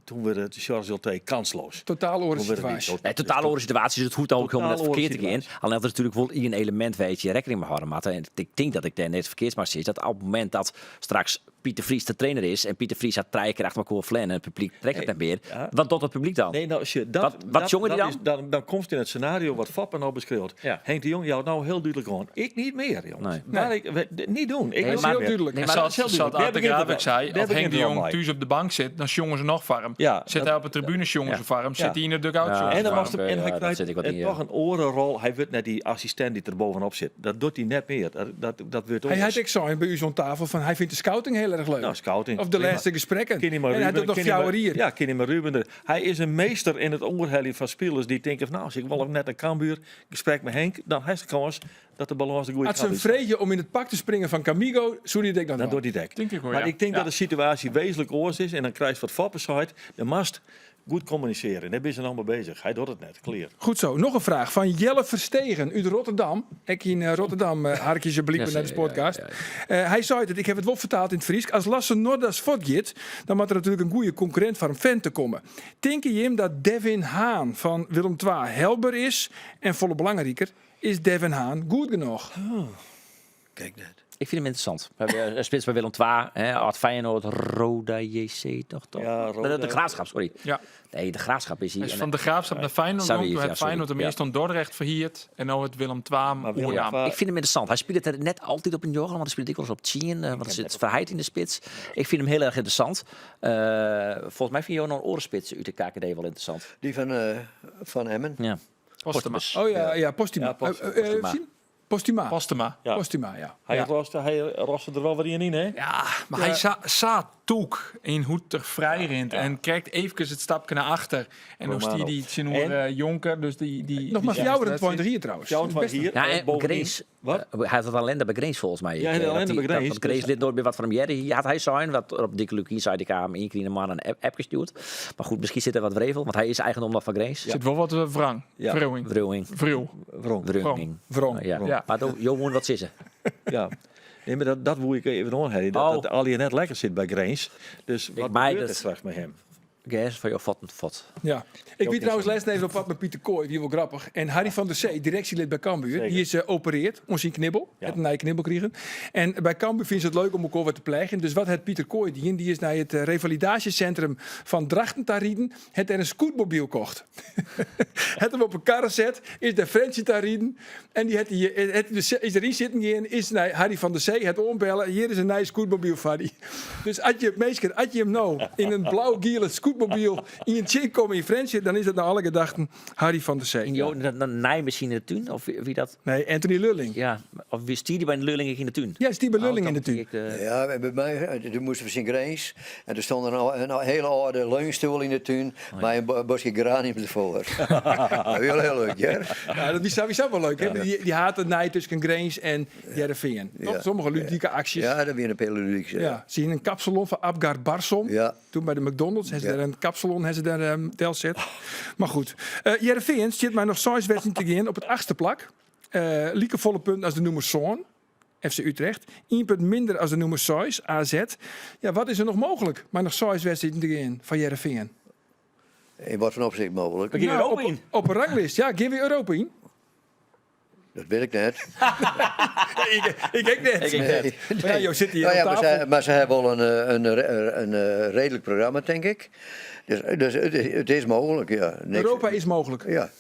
Speaker 5: toen werd het George Ultee kansloos.
Speaker 1: Totaal oren
Speaker 5: Toen werd het niet
Speaker 1: situatie.
Speaker 5: zo.
Speaker 3: Nee, totaal oren situatie is het goed ook helemaal net
Speaker 5: Totaal
Speaker 3: verkeerd te gaan.
Speaker 5: oren situatie.
Speaker 3: Alleen dat is natuurlijk wel één element, weet je, rekening mee houden, Matt. En ik denk dat ik daar net verkeerd maar zit. Dat op het moment dat straks Pieter Vries de trainer is en Pieter Vries had drie keer achter elkaar flan en het publiek trekt het
Speaker 5: Nee,
Speaker 3: niet meer.
Speaker 5: ja.
Speaker 3: Wat doet het publiek dan?
Speaker 5: Nee, nou, als je dat,
Speaker 3: Wat
Speaker 5: dat,
Speaker 3: jongen die
Speaker 5: dat
Speaker 3: dan?
Speaker 5: Is, dan? Dan komt in het scenario wat Foppe nou beschreeuwt.
Speaker 3: Ja.
Speaker 5: Henk de Jong, jou nou heel duidelijk gewoon. Ik niet meer, jongens.
Speaker 3: Nee.
Speaker 5: Maar ik, we, niet doen. Ik
Speaker 3: Nee,
Speaker 5: wil
Speaker 3: maar-
Speaker 5: niet
Speaker 1: heel
Speaker 5: meer.
Speaker 1: duidelijk.
Speaker 3: Nee,
Speaker 4: En
Speaker 3: maar
Speaker 4: zoals
Speaker 5: dat is heel
Speaker 4: zoals
Speaker 5: duidelijk.
Speaker 4: Art de
Speaker 5: Daar
Speaker 4: Graaf
Speaker 5: begint
Speaker 4: zei,
Speaker 5: het al.
Speaker 4: als
Speaker 5: Daar
Speaker 4: Henk de
Speaker 5: begint het al
Speaker 4: Jong
Speaker 5: mee.
Speaker 4: thuis op de bank zit, dan jongen ze nog warm.
Speaker 5: Ja,
Speaker 4: zit
Speaker 5: dat-
Speaker 4: hij op de tribune, jongen
Speaker 5: ja.
Speaker 4: ze warm.
Speaker 5: Ja.
Speaker 4: Zit hij in de dugout,
Speaker 3: Ja.
Speaker 4: jongen
Speaker 5: En
Speaker 4: ze
Speaker 5: dan
Speaker 4: warm.
Speaker 5: was de, en
Speaker 3: Ja,
Speaker 5: hij
Speaker 3: dat
Speaker 5: krijgt
Speaker 3: zit ik wat in, ja.
Speaker 5: toch een orenrol. Hij wordt net die assistent die er bovenop zit. Dat doet hij net meer. Dat wordt
Speaker 1: Hij
Speaker 5: anders.
Speaker 1: had ik zo bij u zo'n tafel van hij vindt de scouting heel erg leuk.
Speaker 5: Nou, scouting.
Speaker 1: Of de
Speaker 5: Prima.
Speaker 1: laatste gesprekken.
Speaker 5: Kenny maar
Speaker 1: en hij
Speaker 5: Ruben,
Speaker 1: doet nog
Speaker 5: Kenny maar-
Speaker 1: fjouwer hier.
Speaker 5: Ja, Kenny maar Ruben. er. Hij is een meester in het oorhellen van spelers die denken van, nou, als ik wel net een Cambuur gesprek met Henk, dan heeft de kans dat de balans de goede
Speaker 1: Had ze
Speaker 5: kant
Speaker 1: een
Speaker 5: is.
Speaker 1: vreetje om in het pak te springen van Camigo, sorry, ik denk dat
Speaker 5: Dan
Speaker 1: wel.
Speaker 5: doet hij dek.
Speaker 4: Denk ik wel,
Speaker 5: maar
Speaker 4: ja.
Speaker 5: ik denk
Speaker 4: Ja.
Speaker 5: dat de situatie wezenlijk oors is en dan krijgt wat Foppe zei, de mast goed communiceren. Daar ben ze allemaal bezig. Hij doet het net, clear.
Speaker 1: Goed zo. Nog een vraag van Jelle Verstegen uit Rotterdam. Ik in Rotterdam, harkje je blikken
Speaker 3: Ja,
Speaker 1: naar de
Speaker 3: ja,
Speaker 1: podcast.
Speaker 3: ja,
Speaker 1: Hij zei het, ik heb het wel vertaald in het Fries. Als Lasse Nordas voortgaat, dan moet er natuurlijk een goede concurrent van hem fan te komen. Denk je hem dat Devin Haan van Willem II helber is? En volle belangrijker, is Devin Haan goed genoeg?
Speaker 2: Kijk net.
Speaker 3: Ik vind hem interessant. We hebben een spits bij Willem II, hè, Art Feyenoord, Roda JC, toch? toch?
Speaker 5: Ja, Roda.
Speaker 3: De Graafschap, sorry.
Speaker 4: Ja.
Speaker 3: Nee, de Graafschap is hier.
Speaker 4: Hij is van de Graafschap naar Feyenoord,
Speaker 3: Sorry,
Speaker 4: toen
Speaker 3: ja,
Speaker 4: het
Speaker 3: sorry.
Speaker 4: Feyenoord hem
Speaker 3: Ja.
Speaker 4: eerst aan Dordrecht verhierd en nou het Willem II
Speaker 5: Maar Willem
Speaker 4: oornaam.
Speaker 5: II
Speaker 3: Ik vind hem interessant. Hij speelt het net altijd op een jorgel, want hij speelt dikwijls op Tien, want er zit Verheid in de spits. Ik vind hem heel erg interessant. Volgens mij vind je ook nog een orenspits uit de KKD wel interessant.
Speaker 2: Die van Emmen.
Speaker 3: Ja.
Speaker 4: Postema.
Speaker 1: Oh ja, ja, Postuma.
Speaker 5: Ja, Postuma.
Speaker 1: Zien? Postuma.
Speaker 4: Postema.
Speaker 5: Ja.
Speaker 1: Postuma, ja.
Speaker 5: Hij,
Speaker 4: Ja.
Speaker 5: roste er wel wat in, hè?
Speaker 4: Ja, maar hij za toek in hoe het er vrij rint en kijkt even het stapje naar achter. En dan
Speaker 5: Romano.
Speaker 4: stier die Tjenoer,
Speaker 5: En?
Speaker 4: Jonker, dus die
Speaker 1: Nog maar
Speaker 4: die
Speaker 1: jouw 20 hier trouwens.
Speaker 5: Jouw van
Speaker 1: Best
Speaker 5: hier.
Speaker 3: Ja,
Speaker 5: en
Speaker 3: en
Speaker 5: bovendien-
Speaker 3: Grace.
Speaker 5: Wat?
Speaker 3: Hij had alleen bij Grace volgens mij.
Speaker 5: Ja, hij had
Speaker 3: Dat
Speaker 5: alleen
Speaker 3: die-
Speaker 5: bij Grace,
Speaker 3: Dat, want Grace
Speaker 5: dus-
Speaker 3: lid nooit meer wat van hem jerry. Hier had hij zijn, wat op dikke Lukien zei ik hem één keer in de maand een app gestuurd. Maar goed, misschien zit er wat wrevel, want hij is eigendom nog van Grace.
Speaker 4: Zit wel wat wrang.
Speaker 5: Ja.
Speaker 4: Wroeging.
Speaker 3: Wroeging.
Speaker 4: Wroeg.
Speaker 5: Wrong.
Speaker 3: Wroeging.
Speaker 1: Wrong.
Speaker 3: Ja.
Speaker 4: Ja.
Speaker 3: Maar do- Jo moet wat zitten.
Speaker 5: Ja. Nee, maar dat woe ik even nog, Harry. Dat,
Speaker 3: Oh.
Speaker 5: dat Ali net lekker zit bij Grace. Dus wat
Speaker 3: mij
Speaker 5: gebeurt er
Speaker 3: dat-
Speaker 5: straks met hem?
Speaker 3: Gers foar jo fuotten fuort.
Speaker 1: Ja. Ik wie trouwens lêsten even op pad mei Pieter Kooij, wie wol grappich. En Harry van der Zee, direksjelid by Cambuur, dy is opereard oan syn knibbel. Hat in nije knibbel krigen. En by Cambuur fine se it leuk om elkoar wat te pleagjen. Dus wat hat Pieter Kooij dien? Dy is nei it revalidaasjesintrum fan Drachten ta riden. Hat dêr in scootmobyl kocht. Hat him op 'e karre set, is nei Frjentsjer ta riden. En dy hat dy, hat dy is deryn sitten gien, is nei Harry van der Zee, hat oanbelle, hjir is in nije scootmobyl foar dy. Dus as je, minsken, as je him no yn in blau-giele scootmobyl ien tsjinkomme yn Frjentsjer, dan is dat nei alle gedachten Harry van der Zee.
Speaker 3: En jo, dat nij masine yn de tún? Of wie dat?
Speaker 1: Nee, Anthony Lurling.
Speaker 3: Ja, of wie stie dy by Lurling ek yn de tún?
Speaker 1: Ja, stie by Lurling
Speaker 3: oh,
Speaker 1: yn de tún.
Speaker 3: Ik, uh...
Speaker 2: Ja, by my, toen moasten we yn Grins en der stond in, in hele âlde leunstoel yn de tún oh, ja. mei in boskje geraniums derfoar. Dat wie hiel leuk, hear.
Speaker 1: Ja, dat wie sawiesa wol leuk. Hè? Dy, dy hat it nij tusken Grins en Hearrenfean. Ja. Sommige ludike aksjes.
Speaker 2: Ja, dat wiene in pear ludike.
Speaker 1: Ja. Ze hiene in kapsalon fan Abgar Barsom.
Speaker 2: Ja.
Speaker 1: Toen by de McDonald's ha se dêr in kapsalon ha se dêr um, delset. Mar goed. Uh, Hearrenfean stiet mei noch seis wedstriden te gean op it achtste plak. Uh, likefolle punten as de nûmer sân, FC Utrecht. Ien punt minder as de nûmer seis, AZ. Ja, wat is der noch mooglik mei noch seis wedstriden te gean foar Hearrenfean?
Speaker 2: In wat foar opsicht mooglik?
Speaker 3: We gean
Speaker 1: Nou,
Speaker 3: Europa
Speaker 1: op,
Speaker 3: yn.
Speaker 1: op 'e ranglist, ja, gean we Europa yn?
Speaker 2: Dat wit ik net.
Speaker 1: ik, ik ek net.
Speaker 3: Ik ek net.
Speaker 1: Maar ja, jo sitte hjir
Speaker 2: Nou ja,
Speaker 1: oan
Speaker 2: mar
Speaker 1: tafel.
Speaker 2: se, mar se hawwe wol in, eh, in, eh, in, eh, reedlik programma, tink ik. Dus, dus it, is- it is mooglik, ja. Niks-
Speaker 1: Europa is mooglik.
Speaker 2: Ja.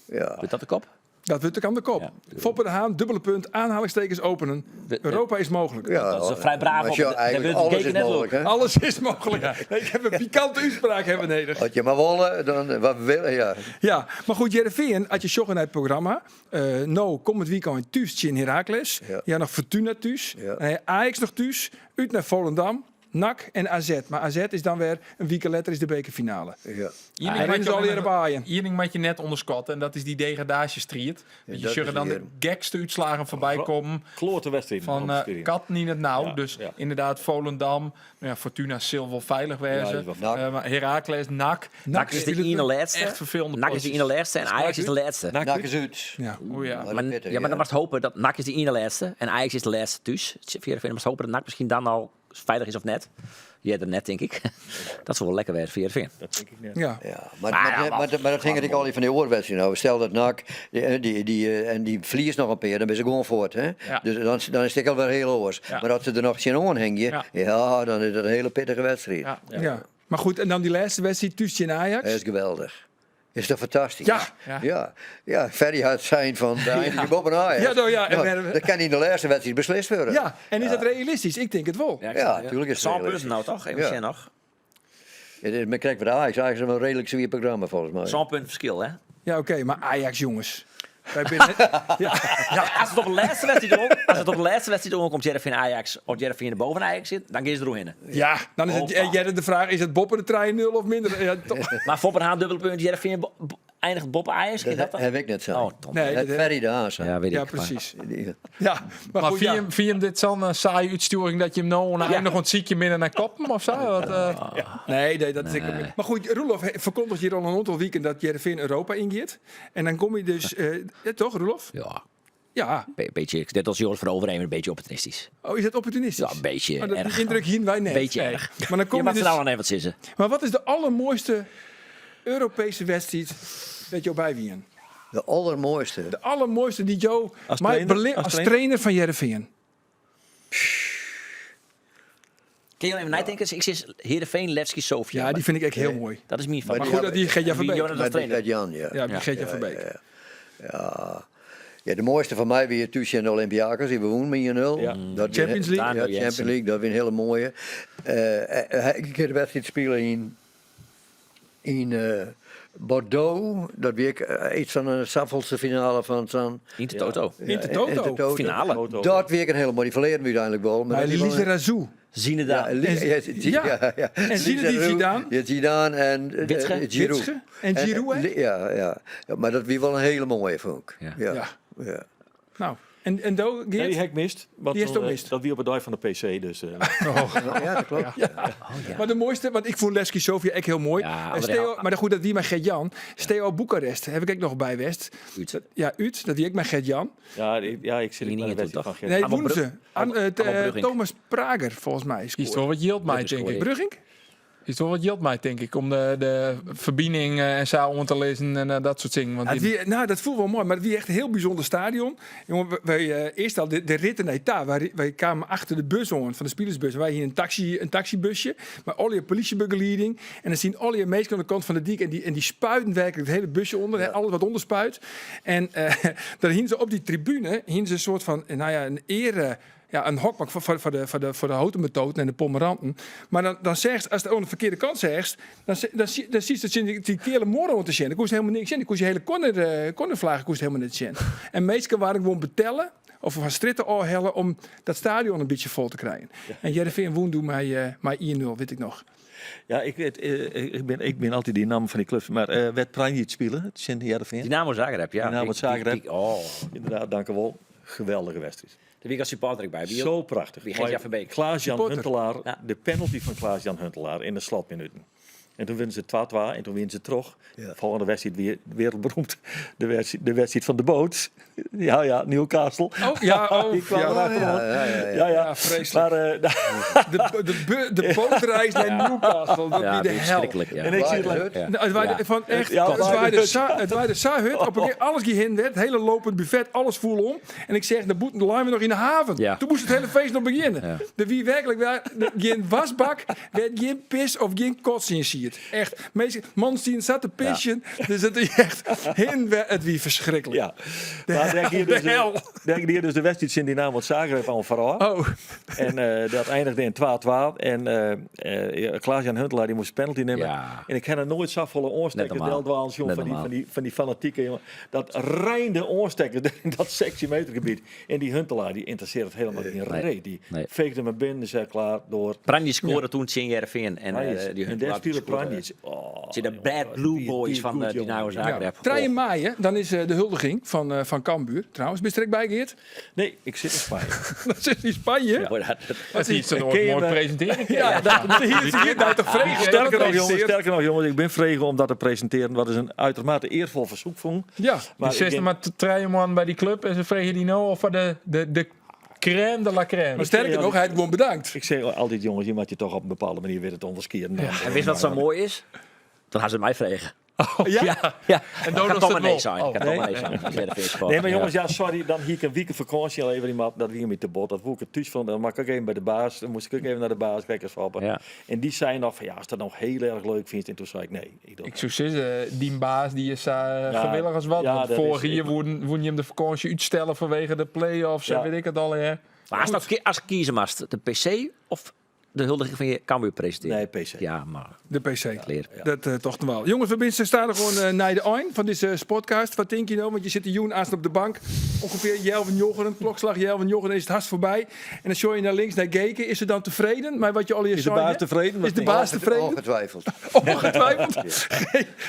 Speaker 2: Ja.
Speaker 3: Wurdt dat de kop?
Speaker 1: Dat wurdt ek oan de kop.
Speaker 3: Ja.
Speaker 1: Foppe de Haan, dubbele punt, aanhalingstekens openen. Europa is mooglik.
Speaker 2: ja.
Speaker 3: Dat is een vrij braaf
Speaker 2: Maar
Speaker 3: op.
Speaker 2: ja,
Speaker 3: Daar
Speaker 2: eigenlijk
Speaker 3: wordt
Speaker 2: alles
Speaker 3: gekeken
Speaker 2: is
Speaker 3: net
Speaker 2: mooglik, hè?
Speaker 1: Alles is mooglik. Ik heb een pikante útspraak hebben nedich.
Speaker 2: As je mar wolle, dan wat we willen, ja.
Speaker 1: Ja, mar goed, Hearrenfean, as je sjogge nei it programma. eh no, kommend wykein thús tsjin Heracles.
Speaker 2: Ja.
Speaker 1: Ja, noch Fortuna thús.
Speaker 2: Ja.
Speaker 1: Eh, Ajax noch thús. Út nei Volendam. NAC en AZ. Mar AZ is dan wer in wike letter is de bekerfinale.
Speaker 2: ja.
Speaker 4: Ien
Speaker 1: Hij
Speaker 4: ding
Speaker 1: rint
Speaker 4: moat je
Speaker 1: al
Speaker 4: alleen
Speaker 1: op
Speaker 4: nog-
Speaker 1: aaien.
Speaker 4: Ien ding moat je net ûnderskatte en dat is dy degradaasjestriid. Want je
Speaker 2: dat
Speaker 4: sjogge
Speaker 2: is
Speaker 4: dan de
Speaker 2: hier.
Speaker 4: gekste útslaggen foarby kommen.
Speaker 5: Kloate wedstriden.
Speaker 4: Fan eh, katten yn it nau.
Speaker 5: Ja,
Speaker 4: Dus
Speaker 5: ja.
Speaker 4: ynderdaad Volendam. Nou ja, Fortuna sil wol feilich
Speaker 5: Ja,
Speaker 4: wêze.
Speaker 5: is wel
Speaker 2: NAC.
Speaker 4: Eh, mar Heracles, NAC.
Speaker 3: NAC is de iene lêste.
Speaker 4: Echt ferfelende
Speaker 3: NAC is de
Speaker 4: potjes.
Speaker 3: iene lêste en Ajax is de lêste.
Speaker 2: NAC is út.
Speaker 1: Ja.
Speaker 4: O ja.
Speaker 2: Maar
Speaker 3: Maar,
Speaker 2: pittig,
Speaker 3: ja, mar dan moatst hoopje dat NAC is de iene lêste en Ajax is de lêste thús. Hearrenfean moatst hoopje dat NAC miskien dan al feilich is of net. Earder net, tink ik. Dat soe wol lekker wêze foar Hearrenfean.
Speaker 5: Dat tink ik net.
Speaker 1: Ja.
Speaker 2: Ja, mar,
Speaker 3: Maar ja,
Speaker 2: mar,
Speaker 3: wat-
Speaker 2: mar, mar dat hinget ek al fan dy oare wedstriden ôf. Stel dat NAC dy, dy, dy, eh, en dy ferliest noch in pear, dan binne se gewoan fuort. Hè?
Speaker 4: Ja.
Speaker 2: Dus dan, dan is it ek alwer hiel oars.
Speaker 4: Ja.
Speaker 2: Mar as se der noch tsjinoan hingje,
Speaker 4: Ja.
Speaker 2: ja. dan is dat in hiele pittige wedstriid.
Speaker 4: Ja.
Speaker 1: Ja. Mar goed, en dan dy lêste wedstriid thús tsjin Ajax.
Speaker 2: Dat is geweldich. Is toch fantastysk?
Speaker 1: Ja.
Speaker 4: Ja.
Speaker 2: Ja, ja Ferry hat sein fan de einigje boppe Ajax.
Speaker 1: Ja, nou ja, en
Speaker 2: Nou,
Speaker 1: we-
Speaker 2: dat kin yn de lêste wedstriid beslist wurde.
Speaker 1: Ja, en is dat realistysk? Ik tink it wol.
Speaker 2: Ja, tuurlijk is het
Speaker 3: Sân punten
Speaker 2: realistysk.
Speaker 3: no toch? Even
Speaker 2: Ja.
Speaker 3: sjen noch.
Speaker 2: It is, mar krekt foar de Ajax, Ajax is in reedlik swier programma folgens my.
Speaker 3: Sân punt ferskil, hè?
Speaker 1: Ja, oké, mar Ajax, jonges. Wy binne, ja,
Speaker 3: Ja, as it op de lêste wedstriid oan, as it op de lêste wedstriid oankomt, Hearrenfean Ajax of Hearrenfean der boppe Ajax sit, dan gean se deroerhinne.
Speaker 1: ja, dan is it
Speaker 3: Hoppa.
Speaker 1: eh, de fraach, is it boppe de 3-0 of minder? Ja, toch?
Speaker 3: Mar Foppe de Haan dubbele punt, Hearrenfean einiget boppe Ajax, kin
Speaker 2: Dat
Speaker 3: dat dan?
Speaker 2: ha ik net sein.
Speaker 3: Oh, Tom.
Speaker 1: Nee,
Speaker 2: Dat
Speaker 1: dat-
Speaker 2: Ferry de Haan sein.
Speaker 3: Ja, wit
Speaker 1: ja,
Speaker 3: ik. maar-
Speaker 1: presys.
Speaker 2: Ja.
Speaker 1: Ja, mar
Speaker 4: Mar
Speaker 1: goed,
Speaker 4: fyn
Speaker 1: ja.
Speaker 4: jim, fyn jim dit sa'n eh, saaie útstjoering dat je him no oan de ein noch oan it sykjen binne nei koppen of sa? Wat, eh,
Speaker 1: Nee, nee, dat is ik. Mar goed, Roelof he- ferkondiget hjir al in oantal wiken dat Hearrenfean Europa yngiet. En dan komme je dus... eh, ja, toch, Roelof?
Speaker 3: Ja,
Speaker 1: Ja.
Speaker 3: beetje, net als Joris van Overeem, in bytsje opportunistysk.
Speaker 1: Oh, is dat opportunistysk?
Speaker 3: Ja, in bytsje
Speaker 1: Oh, dat, die
Speaker 3: erch.
Speaker 1: yndruk hiene wy net.
Speaker 3: Bytsje
Speaker 1: Nee.
Speaker 3: erch.
Speaker 1: Mar dan
Speaker 3: Je
Speaker 1: kom je
Speaker 3: moat
Speaker 1: dus,
Speaker 3: se no even wat sizze.
Speaker 1: mar wat is de allermoaiste Europeeske wedstriid dêr't jo by wienen?
Speaker 2: De allermoaiste.
Speaker 1: De allermoaiste dy't jo
Speaker 5: As
Speaker 1: mei
Speaker 5: trainer?
Speaker 1: bele-
Speaker 5: As
Speaker 1: as
Speaker 5: trainer?
Speaker 1: trainer fan Hearrenfean.
Speaker 3: Kinne jo even neitinke? Ik sis Heerenveen, Levski, Sofia.
Speaker 1: Ja, dy fyn ik ek hiel moai.
Speaker 3: Dat is myn
Speaker 2: Mar
Speaker 1: Mar
Speaker 3: favoriet.
Speaker 1: goed, dat wie Gert-Jan
Speaker 3: Wie
Speaker 1: Verbeek.
Speaker 3: Jonas als
Speaker 2: Mei
Speaker 3: trainer.
Speaker 2: Gert-Jan, ja.
Speaker 1: Ja, wie Gert-Jan Verbeek.
Speaker 2: Ja. Ja, de moaiste foar my wie thús tsjin de Olympiakos. Dy we wûnen mei 1-0.
Speaker 5: Ja.
Speaker 2: Dat wie-
Speaker 1: Champions League.
Speaker 2: Ja,
Speaker 3: Daniel
Speaker 2: Champions
Speaker 3: Jensen.
Speaker 2: League, dat wie in hiele moaie. Eh, eh, ik ha de wedstriid spile yn, yn eh, Bordeaux. Dat wie ek eh, yts fan in safolste finale fan sa'n...
Speaker 3: Intertoto.
Speaker 1: Intertoto.
Speaker 2: Intertoto.
Speaker 3: Finale.
Speaker 2: Dat wie ek in hiele moaie. Dy ferlearen we úteinlik wol. Mar
Speaker 1: Mei
Speaker 2: dat wie wol in-
Speaker 1: Lizarazu.
Speaker 3: Zinedine.
Speaker 2: Ja, Li- ja, Zi-
Speaker 1: Ja.
Speaker 2: ja, ja.
Speaker 1: En Zinedine
Speaker 2: Lizarazu,
Speaker 1: Zidane.
Speaker 2: Ja, Zidane en eh,
Speaker 3: Witschge.
Speaker 2: eh, Giroud.
Speaker 1: Witschge en Giroud, hè?
Speaker 2: Li- ja, ja. Ja, mar dat wie wol in hiele moaie, fûn ik.
Speaker 3: Ja.
Speaker 2: Ja.
Speaker 1: Ja.
Speaker 2: Ja.
Speaker 1: No, en, en do,
Speaker 5: Nee, dy
Speaker 1: Geert?
Speaker 5: ha ik mist. Want
Speaker 1: Dy hast
Speaker 5: dan,
Speaker 1: ook
Speaker 5: eh,
Speaker 1: mist.
Speaker 5: Dat wie op de dei fan de PC, dus... eh,
Speaker 2: Ja, dat klopt.
Speaker 1: Mar de moaiste, want ik fûn Levski Sofia ek hiel moai.
Speaker 3: Ja,
Speaker 1: En
Speaker 3: André
Speaker 1: Steaua,
Speaker 3: Ha-
Speaker 1: mar goed, dat wie mei Gert-Jan. Steaua Boekarest, ha ik ek noch by west.
Speaker 3: Út.
Speaker 1: Dat- ja, út. Dat wie ek mei Gert-Jan.
Speaker 5: ja, ik, ja, ik sit ek
Speaker 3: Niet
Speaker 5: by de
Speaker 3: in
Speaker 5: wedstriid
Speaker 3: toch?
Speaker 5: fan Gert.
Speaker 1: Nee,
Speaker 3: Allemaal
Speaker 1: wûnen
Speaker 3: Brug-
Speaker 1: se. An- eh,
Speaker 3: allemaal
Speaker 1: eh,
Speaker 3: Bruggink.
Speaker 1: Thomas Prager, folgens my.
Speaker 4: Kiest
Speaker 1: scoort.
Speaker 4: wol wat jild mei,
Speaker 3: Brugge
Speaker 4: tink ik.
Speaker 1: Bruggink?
Speaker 4: Is wol wat jild mei, tink ik, om de ferbining en sa oan te lizzen en dat soart dingen. Want
Speaker 1: Ja, it wie, nou, dat foel wol moai, mar it wie echt in hiel bysûnder stadion. Jongen, wy, earst al de ritten nei ta. Wy kamen achter de bus oan, fan de spilersbus. Wy hiene in taksybusje mei allegear polysjebegelieding. En der stiene allegear minsken oan de kant fan de dyk en dy spuiden werklik it hiele busje ûnder, hè, alles wat ûnderspuit. En daar hiene se op dy tribune hiene se in soart fan, nou ja, in eare, ja, in hok foar de hotemetoten en de pommeranten. Mar dan seachst, ast oan de ferkearde kant seachst, dan sietst tsjin dy keale muorre oan te sjen. Dan koest helemaal niks sjen. Dan koest je hiele cornerflagge koest helemaal net sjen. En minsken waarden gewoan betelle of fan strjitte ôfhelle om dat stadion in bytsje fol te krijen. En Hearrenfean wûn doe mei 1-0, wit ik noch.
Speaker 5: Ja, ik weet, ik bin altyd dy nammen fan dy klups. Mar wêr't Pranjic spile, tsjin Hearrenfean?
Speaker 3: Dynamo Zagreb, ja.
Speaker 5: Dynamo Zagreb.
Speaker 3: Oh.
Speaker 5: Inderdaad, dank u wel. Geweldige wedstrijd.
Speaker 3: Dêr wie ik as supporter ek by. Wie
Speaker 5: Zo prachtig.
Speaker 3: Wie Gert-Jan Verbeek.
Speaker 5: Klaas-Jan
Speaker 1: Supporter.
Speaker 5: Huntelaar,
Speaker 3: Ja.
Speaker 5: de penalty fan Klaas-Jan Huntelaar yn de slotminuten. En toen winnen se 2-2 en toen wienen se troch.
Speaker 2: Ja.
Speaker 5: Volgende wedstrijd wie wereldberoemd. De wedstrijd van de boot. Ja, ja, Newcastle.
Speaker 1: Oh, ja, oh,
Speaker 5: Die kwam
Speaker 1: ja.
Speaker 5: erachteraan.
Speaker 2: Ja, ja, ja, ja.
Speaker 5: Ja, ja.
Speaker 1: Ja, vreselijk.
Speaker 5: Maar,
Speaker 1: De bootreis naar Newcastle, dat
Speaker 3: Ja,
Speaker 1: wie de
Speaker 3: die
Speaker 1: hel.
Speaker 3: verschrikkelijk. Ja.
Speaker 5: en ik zie het
Speaker 2: Waar
Speaker 5: lang-
Speaker 2: de hut?
Speaker 1: Nou, het waaide van echt,
Speaker 5: Ja,
Speaker 1: het
Speaker 5: waar
Speaker 1: waaide
Speaker 5: de hut.
Speaker 1: het waaide sa hut. Op een keer, alles ging heen werd, het hele lopend buffet, alles voel om. En ik zeg, de boete de we nog in de haven.
Speaker 3: Ja.
Speaker 1: Toen moest het hele feest nog beginnen.
Speaker 3: Ja.
Speaker 1: De wie werkelijk, geen wasbak, werd geen pis of geen kots in ziet. Echt, meeste man zien zat te pissen. Dus het is echt, heen werd het wie verschrikkelijk.
Speaker 5: Ja. Maar daar ging
Speaker 1: de
Speaker 5: dus,
Speaker 1: hel.
Speaker 5: daar ging dus de wedstrijd in Dynamo Zagreb aan vooraf.
Speaker 1: Oh,
Speaker 5: En dat eindigde in 2-2. En ja, Klaas-Jan Huntelaar die moest penalty nemen.
Speaker 3: Ja.
Speaker 5: En ik heb er nooit zo volle oorstekkers
Speaker 3: Net normaal.
Speaker 5: deldwaals, jongen,
Speaker 3: Net
Speaker 5: van die,
Speaker 3: normaal.
Speaker 5: van die fanatieke jongen. Dat reinde oorstekkers in dat sectiemetergebied. En die Huntelaar die interesseert het helemaal geen
Speaker 3: Nee.
Speaker 5: reet. Die
Speaker 3: Nee.
Speaker 5: veegde hem binnen en zei klaar door.
Speaker 3: Pranjic scoorde toen tegen Heerenveen. En,
Speaker 5: Pranjic.
Speaker 3: die
Speaker 5: En daar
Speaker 3: Huntelaar
Speaker 5: speelde
Speaker 3: scoorde.
Speaker 5: Pranjic. Oh,
Speaker 3: Tegen de
Speaker 5: jongen,
Speaker 3: Bad Blue Boys
Speaker 5: die
Speaker 3: van
Speaker 5: goed, jongen.
Speaker 3: Dynamo
Speaker 1: ja.
Speaker 3: Zagreb.
Speaker 1: 3 mei, hè, dan is de huldiging van Cambuur. Trouwens, ben je er bij, Geert?
Speaker 5: Nee, ik zit in Spanje.
Speaker 1: Dat zit in Spanje.
Speaker 3: Oh, dat-
Speaker 4: Dat is iets dat
Speaker 5: Ken
Speaker 4: nooit
Speaker 5: je
Speaker 4: mooi
Speaker 5: me?
Speaker 4: presenteren.
Speaker 1: Ja, dat, hier nou toch vregen.
Speaker 5: Sterker nog, jongens, sterker nog, jongens, ik ben vregen om dat te presenteren. Wat is een uitermate eervol verzoek vond.
Speaker 1: Ja.
Speaker 5: Maar
Speaker 4: Maar
Speaker 5: ik
Speaker 4: zit
Speaker 5: denk-
Speaker 4: maar te treien man bij die club en ze vregen die nou of voor de crème de la crème.
Speaker 1: Maar sterker nog, hij heeft gewoon bedankt.
Speaker 5: Ik zeg altijd, jongens, je moet je toch op een bepaalde manier weer het onderskieren.
Speaker 3: En wist wat zo mooi is? Dan gaan ze mij vregen.
Speaker 1: Ja?
Speaker 3: Ja, ja.
Speaker 4: En
Speaker 3: Dat
Speaker 4: Dodo
Speaker 3: kan
Speaker 4: is
Speaker 3: toch
Speaker 4: het
Speaker 3: maar nee
Speaker 4: wel.
Speaker 3: zijn.
Speaker 4: Oh.
Speaker 3: Kan toch maar nee zijn. Als jij de feest
Speaker 5: Nee, maar jongens, ja, sorry, dan hier ik een week vakantie al even iemand, dat wie me te bot, dat woe ik het thuis van, dan mag ik ook even bij de baas, dan moest ik ook even naar de baas kijken swappen.
Speaker 3: Ja.
Speaker 5: En die zei nog van, ja, als dat nog heel erg leuk vindt, en toen zei ik, nee, ik doe
Speaker 4: Ik zou zeggen, die baas die is gewillig als wat.
Speaker 5: ja,
Speaker 4: Want
Speaker 5: dat
Speaker 4: vorig
Speaker 5: is-
Speaker 4: jaar woen je hem de vakantie uitstellen vanwege de play-offs en
Speaker 5: Ja.
Speaker 4: weet ik het al. Hè.
Speaker 3: Maar als, nou, als kiezen mag, de PC of de huldiging van je Cambuur presenteren?
Speaker 5: Nee, PC.
Speaker 3: Ja, maar
Speaker 1: De PC.
Speaker 3: leer.
Speaker 1: Dat toch nog wel. Jongens, we zijn staan gewoon naar de eind van deze podcast. Wat denk je nou? Want je zit de Joen aanstaan op de bank. Ongeveer Jelvin Jocheren, klokslag Jelvin Jocheren is het hast voorbij. En dan show je naar links naar Geke. Is ze dan tevreden? Maar wat je al
Speaker 5: Is de baas tevreden?
Speaker 1: Is de baas tevreden?
Speaker 2: Ongetwijfeld.
Speaker 1: Ongetwijfeld.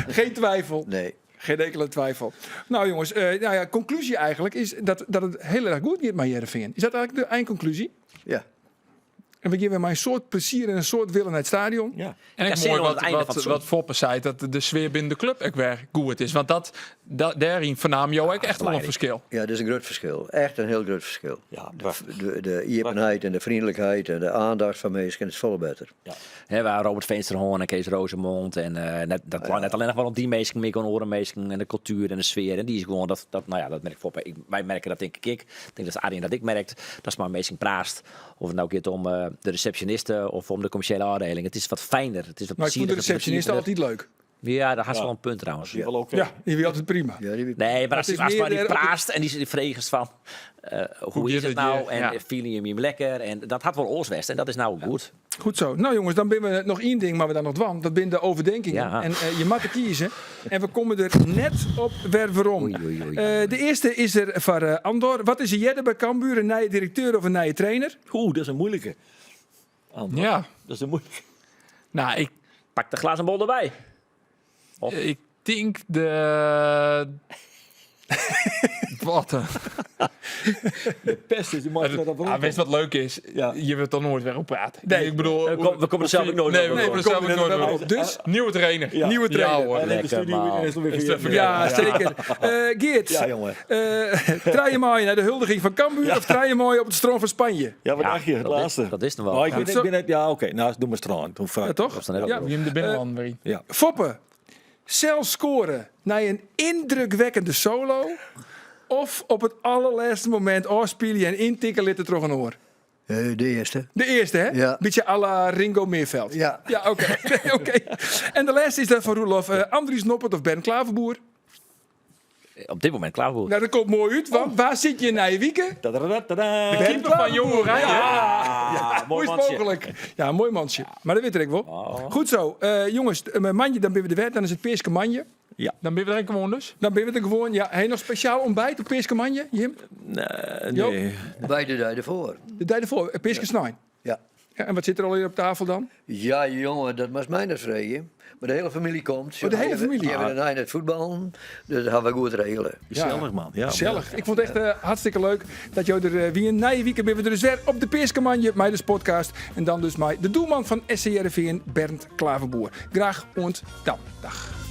Speaker 1: Geen twijfel.
Speaker 2: Nee.
Speaker 1: Geen enkele twijfel. Nou jongens, nou ja, conclusie eigenlijk is dat het heel erg goed gaat met Heerenveen. Is dat eigenlijk de eindconclusie?
Speaker 2: Ja.
Speaker 1: En we geven maar een soort plezier en een soort willen naar het stadion.
Speaker 5: Ja.
Speaker 4: En
Speaker 3: Ja,
Speaker 4: ik
Speaker 3: zin
Speaker 4: mooi
Speaker 3: om het einde van het
Speaker 4: wat Foppe zei, dat de sfeer binnen de club ook weer goed is. Want daarin vernam jou ook echt wel een
Speaker 3: belangrijk.
Speaker 4: verschil.
Speaker 2: Ja, dat is een groot verschil. Echt een heel groot verschil.
Speaker 5: Ja, prachtig.
Speaker 2: De openheid en de vriendelijkheid en de aandacht van mensen is veel beter.
Speaker 3: Hè, waar Robert Veensterhoorn en Kees Rosemond en net, dat net alleen nog maar om die meesken, meer kon horen meesken en de cultuur en de sfeer. En die is gewoon dat, dat nou ja, dat merk ik Foppe. Wij merken dat denk ik. Ik denk dat Arjen dat ik merkt. Dat is maar meesting praast. Of het nou gaat om de receptionisten of om de commerciële afdeling. Het is wat fijner. Het is wat
Speaker 1: Maar ik vond de
Speaker 3: plezierigger, het is
Speaker 1: receptionisten
Speaker 3: wat
Speaker 1: altijd leuk.
Speaker 3: Ja, daar had ze wel een punt trouwens.
Speaker 5: Die wel oké.
Speaker 1: Ja, die was altijd prima.
Speaker 2: Ja, die,
Speaker 3: Nee, maar als,
Speaker 1: Het is
Speaker 3: als
Speaker 1: meer
Speaker 3: maar die
Speaker 1: de-
Speaker 3: praast en die vregers van hoe
Speaker 4: gaat
Speaker 3: is het
Speaker 4: het
Speaker 3: nou
Speaker 4: je?
Speaker 3: en
Speaker 4: Ja.
Speaker 3: vielen je hem lekker en dat had wel Ooswest en dat is nou goed.
Speaker 1: Goed zo. Nou jongens, dan ben we nog één ding, maar we dan nog dwan. Dat zijn de overdenkingen.
Speaker 3: Ja.
Speaker 1: En je mag er kiezen. En we komen er net op weer waarom.
Speaker 3: Oei, oei, oei.
Speaker 1: De eerste is er van Andor. Wat is er jette bij Cambuur? Een nieuwe directeur of een nieuwe trainer?
Speaker 5: Oeh, dat is een moeilijke. Andor.
Speaker 4: Ja.
Speaker 5: Dat is een moeilijke.
Speaker 4: Nou, ik,
Speaker 3: Pak de glazen bol erbij.
Speaker 4: ik denk de Wat een.
Speaker 5: De pest is, die mag net op
Speaker 4: Ah, weet je wat leuk is?
Speaker 5: Ja.
Speaker 4: Je wilt er nooit weer op praten.
Speaker 1: Nee.
Speaker 4: Ik bedoel,
Speaker 3: We komen- we komen er zelf ook nooit
Speaker 4: Nee,
Speaker 3: meer
Speaker 4: we
Speaker 3: op.
Speaker 4: komen er zelf ook nooit meer op.
Speaker 1: Dus,
Speaker 4: Nieuwe trainer.
Speaker 5: Ja.
Speaker 1: nieuwe trainer.
Speaker 4: Ja, hoor.
Speaker 5: En in de
Speaker 3: Lekker,
Speaker 5: studio
Speaker 3: man.
Speaker 5: en is het weer
Speaker 4: Is het
Speaker 5: weer.
Speaker 4: even-
Speaker 1: Ja, zeker. Geert,
Speaker 5: Ja, jongen.
Speaker 1: draai je mooi naar de huldiging van Cambuur of draai je mooi op het stroom van Spanje?
Speaker 5: Ja, wat
Speaker 3: Ja,
Speaker 5: dacht je? Het
Speaker 3: dat is-
Speaker 5: laatste.
Speaker 3: dat is nog wel.
Speaker 5: Nou, ik
Speaker 3: Ja.
Speaker 5: ben, ik ben net, ja, oké. Nou, doe maar strand. Doe
Speaker 1: Ja, toch?
Speaker 3: Dat is dan net
Speaker 1: Ja.
Speaker 3: ook
Speaker 4: Wie hem de binnenland weer.
Speaker 5: Ja.
Speaker 1: Foppe, zelf scoren naar een indrukwekkende solo of op het allerlaatste moment afspelen en intikken litten terug een oor?
Speaker 2: De eerste.
Speaker 1: De eerste, hè?
Speaker 2: Ja.
Speaker 1: Beetje à la Ringo Meerveld.
Speaker 2: Ja.
Speaker 1: Ja, oké. Nee, oké. En de laatste is dan van Roelof. Andries Noppert of Ben Klaverboer?
Speaker 3: Op dit moment klaar voor.
Speaker 1: Nou, dat komt mooi uit, want waar zit je na je wieken?
Speaker 5: Tadadadada.
Speaker 4: De keeper van Jong Oranje.
Speaker 5: Ja,
Speaker 1: Hoe
Speaker 5: mooi
Speaker 1: is het
Speaker 5: mansje.
Speaker 1: mogelijk? Ja, mooi mansje. Maar dat weet ik wel. Goed zo. Jongens, mijn mandje, dan ben we de wet. Dan is het Peerske mandje.
Speaker 4: Dan ben je er gewoon dus.
Speaker 1: Dan ben we er gewoon. Ja, heb je nog speciaal ontbijt op Peerske mandje, Jim?
Speaker 5: Nee,
Speaker 1: Joop.
Speaker 5: nee.
Speaker 2: Bij de dag ervoor.
Speaker 1: De tijd ervoor, Peerske snijn.
Speaker 2: Ja.
Speaker 1: Ja, en wat zit er al hier op tafel dan?
Speaker 2: Ja, jongen, dat was mij dat vregen. Maar de hele familie komt.
Speaker 1: Oh, de hele familie?
Speaker 2: Die hebben een eind het voetballen. Dus dat gaan we goed regelen.
Speaker 5: Gezellig, man. Ja,
Speaker 1: Gezellig. Ik vond het echt hartstikke leuk dat jou er wie een nieuwe week ben we er dus weer op de Peerske Mandje, mij dus podcast. En dan dus mij de doelman van SC Heerenveen, Bernd Klaverboer. Graag ont dan. Dag.